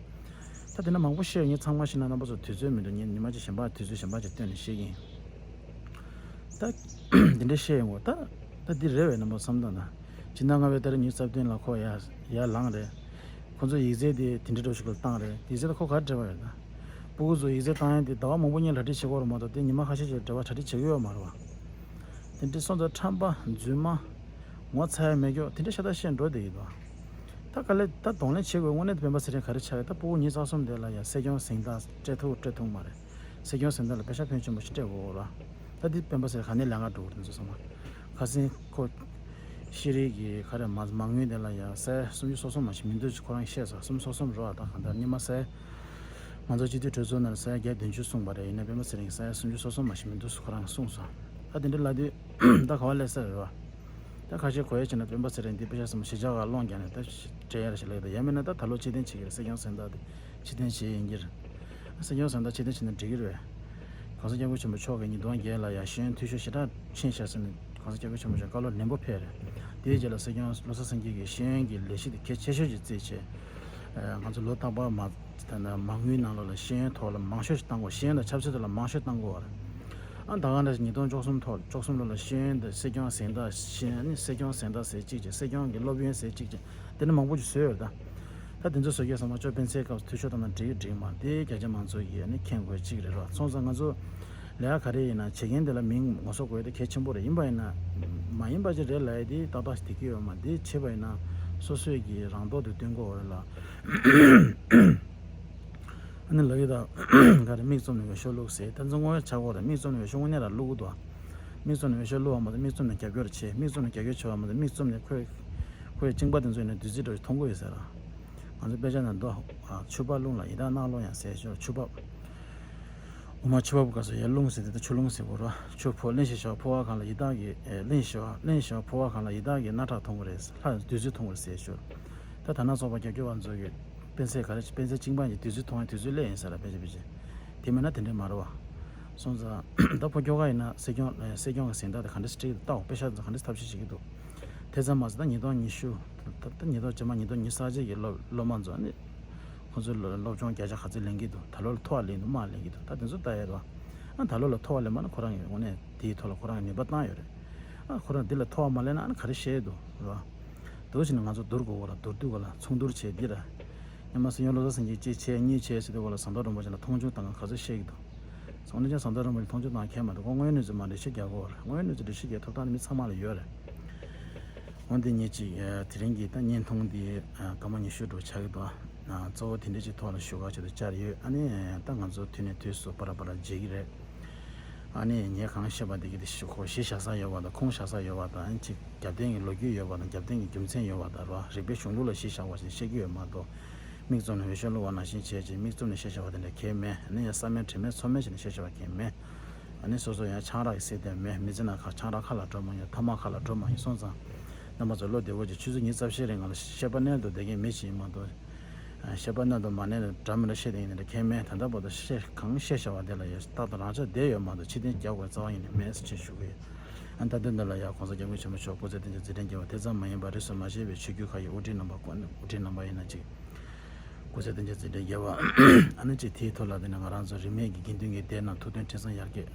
ད་དེ་འདྲ་མང་པོ་བཤད་ཡོད། ངས་ཚང་མ་ཤེས་ན་རྣམ་པ་ཚོ་དུས་ཚོད་མི་འདུག་ངས་ཉི་མ་གཅིག་གཞན་པ་དུས་ཚོད་གཞན་པ་ཅིག་བཏོན་ནས་བཤད་ཀྱི་ཡིན། ད་འདི་འདྲས་བཤད་ཡོང་གོ་ད། ད་འདི་རེད་པས། རྣམ་པ་བསམ་བློ་བཏང་ན། སྤྱི་ཟླ་ལྔ་པའི་ཏ་རིག་ཉི་ཤུ་རྩ་བདུན་ལ་ཁོ་ཡར་ཡར་ལངས་རེད། ཁོ་ཚོ་ཡིག་ཚད་དེ་དེ་འདྲ་འདྲ་ཞིག་ལ་བཏང་རེད། ཡིག་ཚད་ལ་ཁོ་ག་རེ་འབྲེལ་བ་ཡོད་ན། སྤུ་གུ་ཚོ་ཡིག་ཚད་བཏང་ཡ་དེ་ཟླ་བ་མང་པོ་སྔོན་ལ་གྲ་སྒྲིག་བྱེད་དགོས་རེད་མ་གཏོགས། དེ་ཉི་མ་ཁ་ཤས་ཤིག་ལ་འབྲེལ་བ་གྲ་སྒྲིག་བྱེད་ཀྱི་ཡོད་མ་རེད་བ། དེ་འདྲ་སོང་ཙང་ཁྲམ་པ། རྫུན་མ། ངོ་ཚ་ཡ་མེད་མཁན་དེ་འདྲ་ཤ་སྟག་བཤད་འགྲོ་བསྡད་ཀྱི་འདུག་ད་ག་ལེ་ད་གདོང་ལེན་བྱེད་དགོས། དངོས་གནས་དེ་སྤེན་པ་ཚེ་རིང་ག་རེ་ཆགས་ཡོད། ད་སྤུ་གུ་ཉི་ཤུ་རྩ་གསུམ་དེ་ལ་ཡ་སྲིད་སྐྱོང་གཟེངས་རྟགས་སྤྲད་ཐུབ་སྤྲད་ཐུབ་མ་རེད། སྲིད་སྐྱོང་གཟེངས་རྟགས་ལ་པེ་ཤག་ཕོན་ཆེན་པོ་ཞིག་སྤྲད་དགོས་རེད་བ། ད་འདི་སྤེན་པ་ཚེ་རིང་ག་ནས་ལས་ཀ་འགྲོ་གི་རེད། འདི་ཚོ་ཚང་མ། ཁ་སང་ཁོ་ཤེས་རིག་གི་ག་རེ་མ་མ་དངུལ་དེ་ལ་ཡ་ས་ཡ་སུམ་ཅུ་སོ་གསུམ་མ་ཞིག་མི་འདུག་ཅེས་ཁོ་རང་བཤད་སོང་། སུམ་ཅུ་སོ་གསུམ་རེད་བ། ད་གང་ལྟར་སྔོན་མ་ས་ཡ་ང་ཚོ་སྤྱི་འཐུས་གྲོས་ཚོགས་ནང་ས་ཡ་བརྒྱ་བདུན་ཅུ་གསུངས་པ་རེད། ཡིན་ན་སྤེན་པ་ཚེ་རིང་ས་ཡ་སུམ་ཅུ་སོ་གསུམ་མ་ཞིག་མི་འདུག་ཟེར་ཁོ་རང་གསུངས་སོང་། ད་དེ་འདྲ་ལབ་དུས་ད་ག་པར་སླེབས་ས་རེད་བ། ད་ཁ་ཤས་གོ་ཡ་བྱས་ན་སྤེན་པ་ཚེ་རིང་འདི་པེ་ཤག་ཚང་མ་གཞིས་ཆགས་ཁག་སློང་རྒྱག་ནས་ད་སྤྲད་ཡ་རེད་ཞེས་ལབ་ཡོད། ད་ཡང་མིན་ན་ད་ད་ལོ་ཕྱིར་འཐེན་བྱེད་ཀྱི་རེད། སྲིད་སྐྱོང་གཟེངས་རྟགས་དེ་ཕྱིར་འཐེན་བྱེད་ཡིན་གྱི་རེད། སྲིད་སྐྱོང་གཟེངས་རྟགས་ཕྱིར་འཐེན་བྱས་ན་འགྲིག་གི་རེད། གོང་ས་སྐྱབས་མགོན་ཆེན་པོ་མཆོག་གིས་ཉིས་སྟོང་བརྒྱད་ལ་ཡ་ཤེས་ཡོན་འཐུས་ཤོར་ཞེ་དྲག་ཕྱིན་བཞག་ཟེར་ནས་གོང་ས་སྐྱབས་མགོན་ཆེན་པོ་མཆོག་བཀའ་སློབ་ནན་པོ་ཕེབས་རེད། དེའི་རྗེས་ལ་སྲིད་སྐྱོང་བློ་བཟང་སེང་གེ་གིས་ཤེས་ཡོན་གྱི་ལས་གཞི་དེ་གལ་ཆེ་ཤོས་ཅིག་བརྩིས་བྱས། ཨ། ང་ཚོ་ལོ་རྟག་པར་མ་ད་ནི་མ་དངུལ་ནང་ལོགས་ལ་ཤེས་ཡོན་ཐོག་ལ་མང་ཤོས་ཤིག་བཏང་དགོས། ཤེས་ཡོན་དང་ཆབ་སྲིད་ཐོག་ལ་མང་ཤོས་བཏང་དགོས་པ་རེད། ཨ། ད་ག་ནང་བཞིན་ཉིས་སྟོང་བཅུ་གསུམ་ཐོག་བཅུ་གསུམ་ལོ་ལ་ཤེས་ཡོན་དང་སྲིད་སྐྱོང་གཟེངས་རྟགས། ཤེས་ཡོན་ནི་སྲིད་སྐྱོང་གཟེངས་རྟགས་ཟེར་གཅིག་བྱས། སྲིད་སྐྱོང་གི་སློབ་ཡོན་ཟེར་གཅིག་བྱས། དེ་ནི་མང་པོ་ཅིག་བཟོས་ཡོད་རེད་ད། ད་དེ་ཚོ་བཟོ་སྐྱོད་ཚང་མ་ཅོ་སྤེན་ཚེའི་སྐབས་སུ་འཐུས་ཤོར་བཏང་ན་འགྲིག་འགྲིག་མ་རེད། དེ་བརྒྱ་ཆ་མང་ཚོ་ཡིས་ནི་མཁྱེན་དགོས་གཅིག་རེད་རོ། སོང་ཙང་ང་ཚོ་ལས་ཀ་ག་རེ་ཡིན་ན་བྱེད་མཁན་དེ་ལ་མིང་ངོ་སོ་དགོས་དེ་གལ་ཆེན་པོ་རེད། ཡིན་པ་ཡིན་ན་མ་ཡིན་པ་ཅིག་རེད་ལབ་ཡ་དེ་ཏག་ཏག་ཞིག་བསྡད་ཀྱི་ཡོད་མ་རེད། དེ་བྱས་པ་ཡིན་ན་སོ་སོས་ཀྱི་རང་མདོག་དེ་སྟོན་དགོས་རེད་ལ། ཨ་ནི་ལབ་ཡོད་ད། ག་རེ་མིག་བཙུམ་ནས་འོས་ཤོག་བླུགས་ཟེར། ད་ཚོ་དངོས་ཡོད་ཆགས་ཀྱི་ཡོད་རེད། མིག་བཙུམ་ནས་འོས་ཤོག་དངོས་གནས་རང་བླུགས་ཀྱི་འདུག་མིག་བཙུམ་ནས་འོས་ཤོག་བླུགས་པ་མ་ཟད་མིག་བཙུམ་ནས་རྒྱབ་སྐྱོར་བྱེད། མིག་བཙུམ་ནས་རྒྱབ་སྐྱོར་བྱེད་པ་མ་ཟད་མིག་བཙུམ་ནས་ཁོས་ཁོའི་གཅིན་པ་དེ་ཚོ་ཡིན་ན་བདུད་རྩི་འདྲ་བོ་ཞིག་འཐུང་གི་ཡོད་ཟེར་ལ། ང་ཚོ་དཔེ་ཆ་ནང་དུ། ཨ། ཆུ་ཕག་རླུང་ལ་ཡི་དྭགས་གནག་རླུང་ཡང་ཟེར་ཞོར་ཆུ་ཕག་འོ་མ་ཆུ་ཕག་པོ་ག་སོ་ཡར་རླུང་ཟེར་དེ་ད་ཆུ་རླུང་ཟེར་དགོས་རེད་བ། ཆུ་ཕོ་གླིང་བཞི་བྱེ་བ་ཕོ་བ་གང་ལ་ཡི་དྭགས་ཀྱི། ཨེ། གླིང་བཞི་བྱེ་བ། གླིང་བཞི་བྱེ་བ་ཕོ་བ་གང་ལ་ཡི་དྭགས་ཀྱི་རྣག་ཁྲག་འཐུང་གི་རེད། ལྷ་བདུད་རྩི་འཐུང་གི་རེད་ཟེར་ཞོར། ད་ད་ན་ཚོགས་པ་རྒྱབ་སྐྱོར་བ་ཚོ་གི་དཔེ་ཚད་ག་རེ་དཔེ་ཚད་གཅིག་པ་གི་དུས་ཚོད་མཐོང་ཡ་དུས་ཚོད་སླེབས་ཡིན་ས་ར། ཕལ་ཆེར་ཕལ་ཆེར་དེ་མིན་ན་དེ་འདྲ་མ་རེད་བ། སོང་ཙང་ད་ཕོ་ཁྱོ་ག་ཡིན་ན་སྲིད་སྐྱོང་སྲིད་སྐྱོང་གི་གཟེངས་རྟགས་དེ་ག་འདྲ་སྤྲད་ཀྱི་འདུག་ལྟ་འོ། པེ་ཤག་ཚོ་ག་འདྲ་ཐབས་ཤེས་བྱེད་ཀྱི་འདུག་དེ་ཙམ་མ་ཟད་ད་ཉིས་སྟོང་ཉི་ཤུ་ད་ད་ཉིས་སྟོང་རྗེས་མ་ཉིས་སྟོང་ཉི་ཤུ་རྩ་གཅིག་གི་སློབ་སློབ་མ་ཚོ་ནི་ཁོང་ཚོའི་སློབ་སློབ་སྦྱོང་བརྒྱ་ཆ་ག་ཚོད་ལེན་གྱི་འདུག་ད་ལོ་ལ་མཐོ་བ་ལེན་གྱི་འདུག་དམའ་བ་ལེན་གྱི་འདུག་ད་དེ་ཚོ་ལྟ་ཡ་རེད་བ། ཨ་ད་ལོ་ལ་མཐོ་བ་ལེན་པ་ན་ཁོ་རང་གི་དངོས་གནས་དེའི་ཐོག་ལ་ཁོ་རང་གི་ནུས་པ་བཏང་ཡོད་རེད། ཨ་ཁོ་རང་འདི་ལ་མཐོ་བ་མ་ལེན་ན་ཨ་ནི་ག་རེ་བཤད་འདུག་རེད་བ། འདུག་ཕྱིན་ན་ང་ཚོ་བསྡུར་དགོས་ར་བསྡུར་དུས་ག་ལ་མཚུངས་བསྡུར་བྱས་འདི་ར། སྔོན་མ་སྲིད་སྐྱོང་བློ་བཟང་སེང་གེས་གཅིག་བྱས་གཉིས་བྱས་ཟེར་དུས་ག་ལ་ཟམ་གདོང་རིན་པོ་ཆེ་ལ་མཐོང་ཆུང་བཏང་ག་ག་ཚོད་བཤད་ཀྱི་འདུག་སང་ཉིན་ཀྱང་ཟམ་གདོང་རིན་པོ་ཆེ་མཐོང་ཆུང་བཏང་མཁན་མ་འདུག་ཁོ་དངོས་གནས་ཚོ་མ་འདྲ་ཤེས་རྒྱག་གོ་ར། དངོས་གནས་ཚོ་འདྲ་ཤེས་རྒྱག་ཐོབ་ཐང་མི་ཚང་མ་ལ་ཡོད་རེད། འོན་ཏེ་ཉིན་གཅིག་དེ་རིང་གི་ད་བརྙན་ཐུང་འདི་སྐར་མ་ཉི་ཤུ་འགྲོ་ཆགས་ཀྱི་འདུག་གཙོ་བོ་དེ་འདྲ་ཅིག་ཐོག་ལ་ཞུ་ག་ཆེད་དུ་བཅར་ཡོད། ཨ་ནི་ད་ང་ཚོ་དུས་ནས་དུས་སུ་པ་ར་པ་ར་མཇལ་གྱི་རེད། ཨ་ནི་ངས་གང་བཤད་པ་དེ་གི་དེ་ཞུ་གོ་གཞི་བཞག་ས་ཡོད་པ་དང་ཁུངས་བཞག་ས་ཡོད་པ་དང་ཨ་ནི་ཅིག་རྒྱབ་རྟེན་གྱི་ལོ་རྒྱུས་ཡོད་པ་དང་རྒྱབ་རྟེན་གྱི་རྒྱུ་མཚན་ཡོད་པ་དང་ར་རིག་པའི་གཞུང་ལུགས་ལ་གཞི་བཞག་པ་ཞིག་བཤད་ཀྱི་ཡོད་མ་གཏོགས། མིག་བཙུམ་ནས་འོད་ཞགས་བླུགས་པ་ནང་བཞིན་བྱས་ཅིག་མིག་བཙུམ་ནས་བཤད་བྱ་བ་དེ་འདྲ་གང་ཡང་མེད། ཨ་ནི་ཡང་བསམ་མེད་དྲན་མེད་ཚོར་མེད་བྱས་ནས་བཤད་བྱ་བ་གང་ཡང་མེད། ཨ་ནི་སོ་སོ་ཡང་ཆང་རག་གི་སྲེད་དེ་མེད། མི་ཚེ་ནང་ཁ་ཆང་རག་ཁ་ལ་འགྲོ་མ་ཡོང་། ཐ་མག་ཁ་ལ་འགྲོ་མ་ཡོང་སོང་ཙང་། རྣམ་པ་ཚོ་བློ་བདེ་བོ་ཅིག་ཆུ་ཚོད་ཉི་ཤུ་རྩ་བཞིའི་རིང་ལ་ཤེས་པ་མནན་དུ་བསྡད་མཁན་མི་ཞིག་ཡིན་མ་གཏོགས། ཤེས་པ་མནན་དུ་མ་མནན་ནས་འདྲ་མི་འདྲ་བཤད་དེ་ཡིན་ནི་འདྲ་གང་ཡང་མེད། ད་ལྟ་བར་དུ་ཤེས་གང་ཤེས་བྱ་བ་དེ་ལ་ཡང་རྟག་ཏུ་རང་ཆ་བསྡད་ཡོད་མ་གཏོགས་ཕྱིར་འཐེན་རྒྱག་དགོས་རྩ་བ་ཉིད་ནས་མེད་ཟེར་ཅེས་ཞུ་གི་ཡོད། ཨ་ནི་ད་དོན་འདི་ལ་ཡང་གོང་ས་སྐྱབས་མགོན་ཆེན་པོ་མཆོག་སྐུ་ཚེ་བརྟན་ཅིང་འཛིན་གྲྭའི་དགེ་བ་དེ་ཙམ་མ་ཡིན་པར་རིས་སུ་མ་ཆད་པའི་ཆོས་བརྒྱུད་ཁག་གི་དབུ་ཁྲིད་རྣམ་པ་དབུ་ཁྲིད་རྣམ་པ་ཡིན་ན་ཅིག་སྐུ་ཚེ་བརྟན་ཅིང་འཛིན་གྲྭའི་དགེ་བ། ཨ་ནི་ཅིག་དེའི་ཐོག་ལ་དེ་ནས་ང་རང་ཚོ་རིས་མེད་ཀྱི་དགེ་འདུན་གྱི་སྡེ་རྣམས་ཐུགས་མཐུན་མཐུན་གསུམ་ཡར་རྒྱས།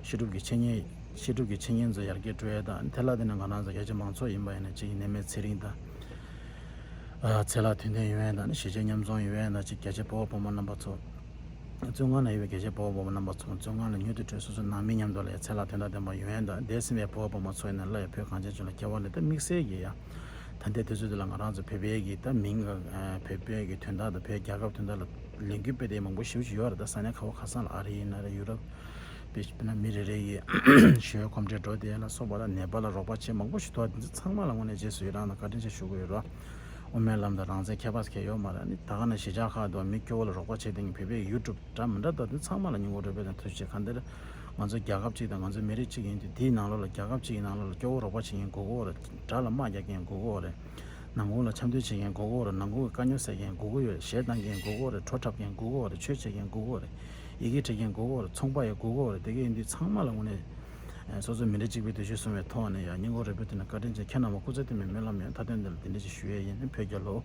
བཤད་སྒྲུབ་ཀྱི་འཆད་ཉན། བཤད་སྒྲུབ་ཀྱི་འཆད་ཉན་ཚོ་ཡར་རྒྱས་འགྲོ་ཡས་དང་དེ་ལ་དེ་ནས་ང་རང་ཚོ་རྒྱ་ཆེ་མང་ཚོགས་ཡིན་པ་ཡིན་ན་ཅིག་ནད་མེད་ཚེ་རིང་དང་། ཨ་ཚེ་ལྷ་དོན་ལྡན་ཡོང་ཡས་དང་ནི་གཞིས་བྱེས་མཉམ་འཛོམས་ཡོང་ཡས་དང་ཅིག་རྒྱ་ཆེ་བོད་པ་བུ་མོ་རྣམ་པ་ཚོ། བཙོན་ཁང་ན་ཡོད་པའི་རྒྱ་ཆེ་བོད་པ་བུ་མོ་རྣམ་པ་ཚོ་བཙོན་ཁང་ལ་མྱུར་དུ་བྲོས། སོ་སོའི་ནང་མི་མཉམ་དུ་ལ་ཡ་ཚེ་ལ་དོན་དང་ལྡན་པ་ཡོང་ཡ་དང་འདས་ཟིན་པའི་བོད་པ་བུ་མོ་ཚོ་ཡིན་ན་སླར་ཡང་བོད་གངས་ཅན་ལྗོངས་ལ་སྐྱེ་བ་ལེན་ཏེ་དམིགས་བསལ་གྱི་ཡ། ད་ལྟའི་དུས་ཚོད་འདི་ལ་ང་རང་ཚོ་བོད་པའི་གི་ད་མིང་ག་བོད་པའི་གི་དོན་དག་དང་བོད་རྒྱལ་ཁབ་དོན་དག་ལ་ལས་འགུལ་སྤེལ་བསྡད་མང་པོ་ཞེ་པོ་ཅིག་ཡོད་རེད། ད་ས་གནས་ཁ་བ་ཁ་སང་ལ་ཨ་རི་ཡིན་ན་རེད། ཡུ་རོབ་དཔེ་དཔེར་ན་མི་རེ་རེ་གི་ཞི་གཡོག་གོམ་བགྲོད་འགྲོ་བསྡད་ཡ་ལ་སོགས་པ་ལ་ནད་པ་ལ་རོགས་པ་བྱེད་མང་པོ་ཞིག་འདུག་འདི་ཚོ་ཚང་མ་ལ་དངོས་གནས་རྗེས་སུ་ཡི་རང་དང་བཀའ་དྲིན་ཆེ་ཞུ་གི་ཡོད་རེད། དབུ་མའི་ལམ་དང་རང་བཙན་ཁྱད་པར་གང་ཡང་ཡོད་མ་རེད། ཨ་ནི་ད་ག་ནང་བཞིན་གཞིས་ཆགས་ཁག་ཏུ་མི་སྐྱོ་བོ་ལ་རོགས་པ་བྱེད་མཁན་བོད་པའི་ཡུལ་གྲུ་འདྲ་མི་འདྲ་འདུག་འདི་ཚང་མ་ལ་སྙིང་ཁོང་རུས་པའི་དང་ཐུགས་རྗེ་ཆེ། གང་ལྟར་ང་ཚོ་རྒྱལ་ཁབ་ཅིག་དང་ང་ཚོ་མི་རིགས་གཅིག་ཡིན་དུས་འདིའི་ནང་ལོགས་ལ་རྒྱལ་ཁབ་ཅིག་གི་ནང་ལོགས་ལ་སྐྱོ་བོ་རོགས་པ་བྱེད་མཁན་དགོས་ཀྱི་ཡོད་རེད། དགྲ་ལ་དམག་རྒྱག་མཁན་དགོས་ཀྱི་ཡོད་རེད། ནང་ཁུལ་ལ་འཆམ་མཐུན་བྱེད་མཁན་དགོས་ཀྱི་ཡོད་རེད། ནང་ཁུལ་གྱི་དཀའ་རྙོག་སེལ་མཁན་དགོས་ཀྱི་ཡོད་རེད། གཞས་བཏང་མཁན་དགོས་ཀྱི་ཡོད་རེད། བྲོ་འཁྲབ་མཁན་དགོས་ཀྱི་ཡོད་རེད། ཆོས་བྱེད་མཁན་དགོས་ཀྱི་ཡོད་རེད། ཡི་གེ་འབྲི་མཁན་དགོས་ཀྱི་ཡོད་རེད། ཚོང་པ་ཡང་དགོས་ཀྱི་ཡོད་རེད། དེ་ག་ཡིན་དུས་ཚང་མ་ལ་དངོས་གནས་སོ་སོ་མི་འདྲ་གཅིག་པའི་འདུ་ཤེས་བཟུང་བའི་ཐོག་ནས་ཡང་སྙིང་ཁོང་རུས་པའི་དོན་ནས་བཀའ་དྲིན་ཆེ། ཁྱེད་རྣམ་པ་སྐུ་ཚེ་བརྟན་པའི་སྨོན་ལམ་ཡོད། མཐའ་དོན་འདི་ལ་འདི་འདྲ་ཞིག་ཞུ་ཡས་ཡིན། བོད་རྒྱལ་ལོ།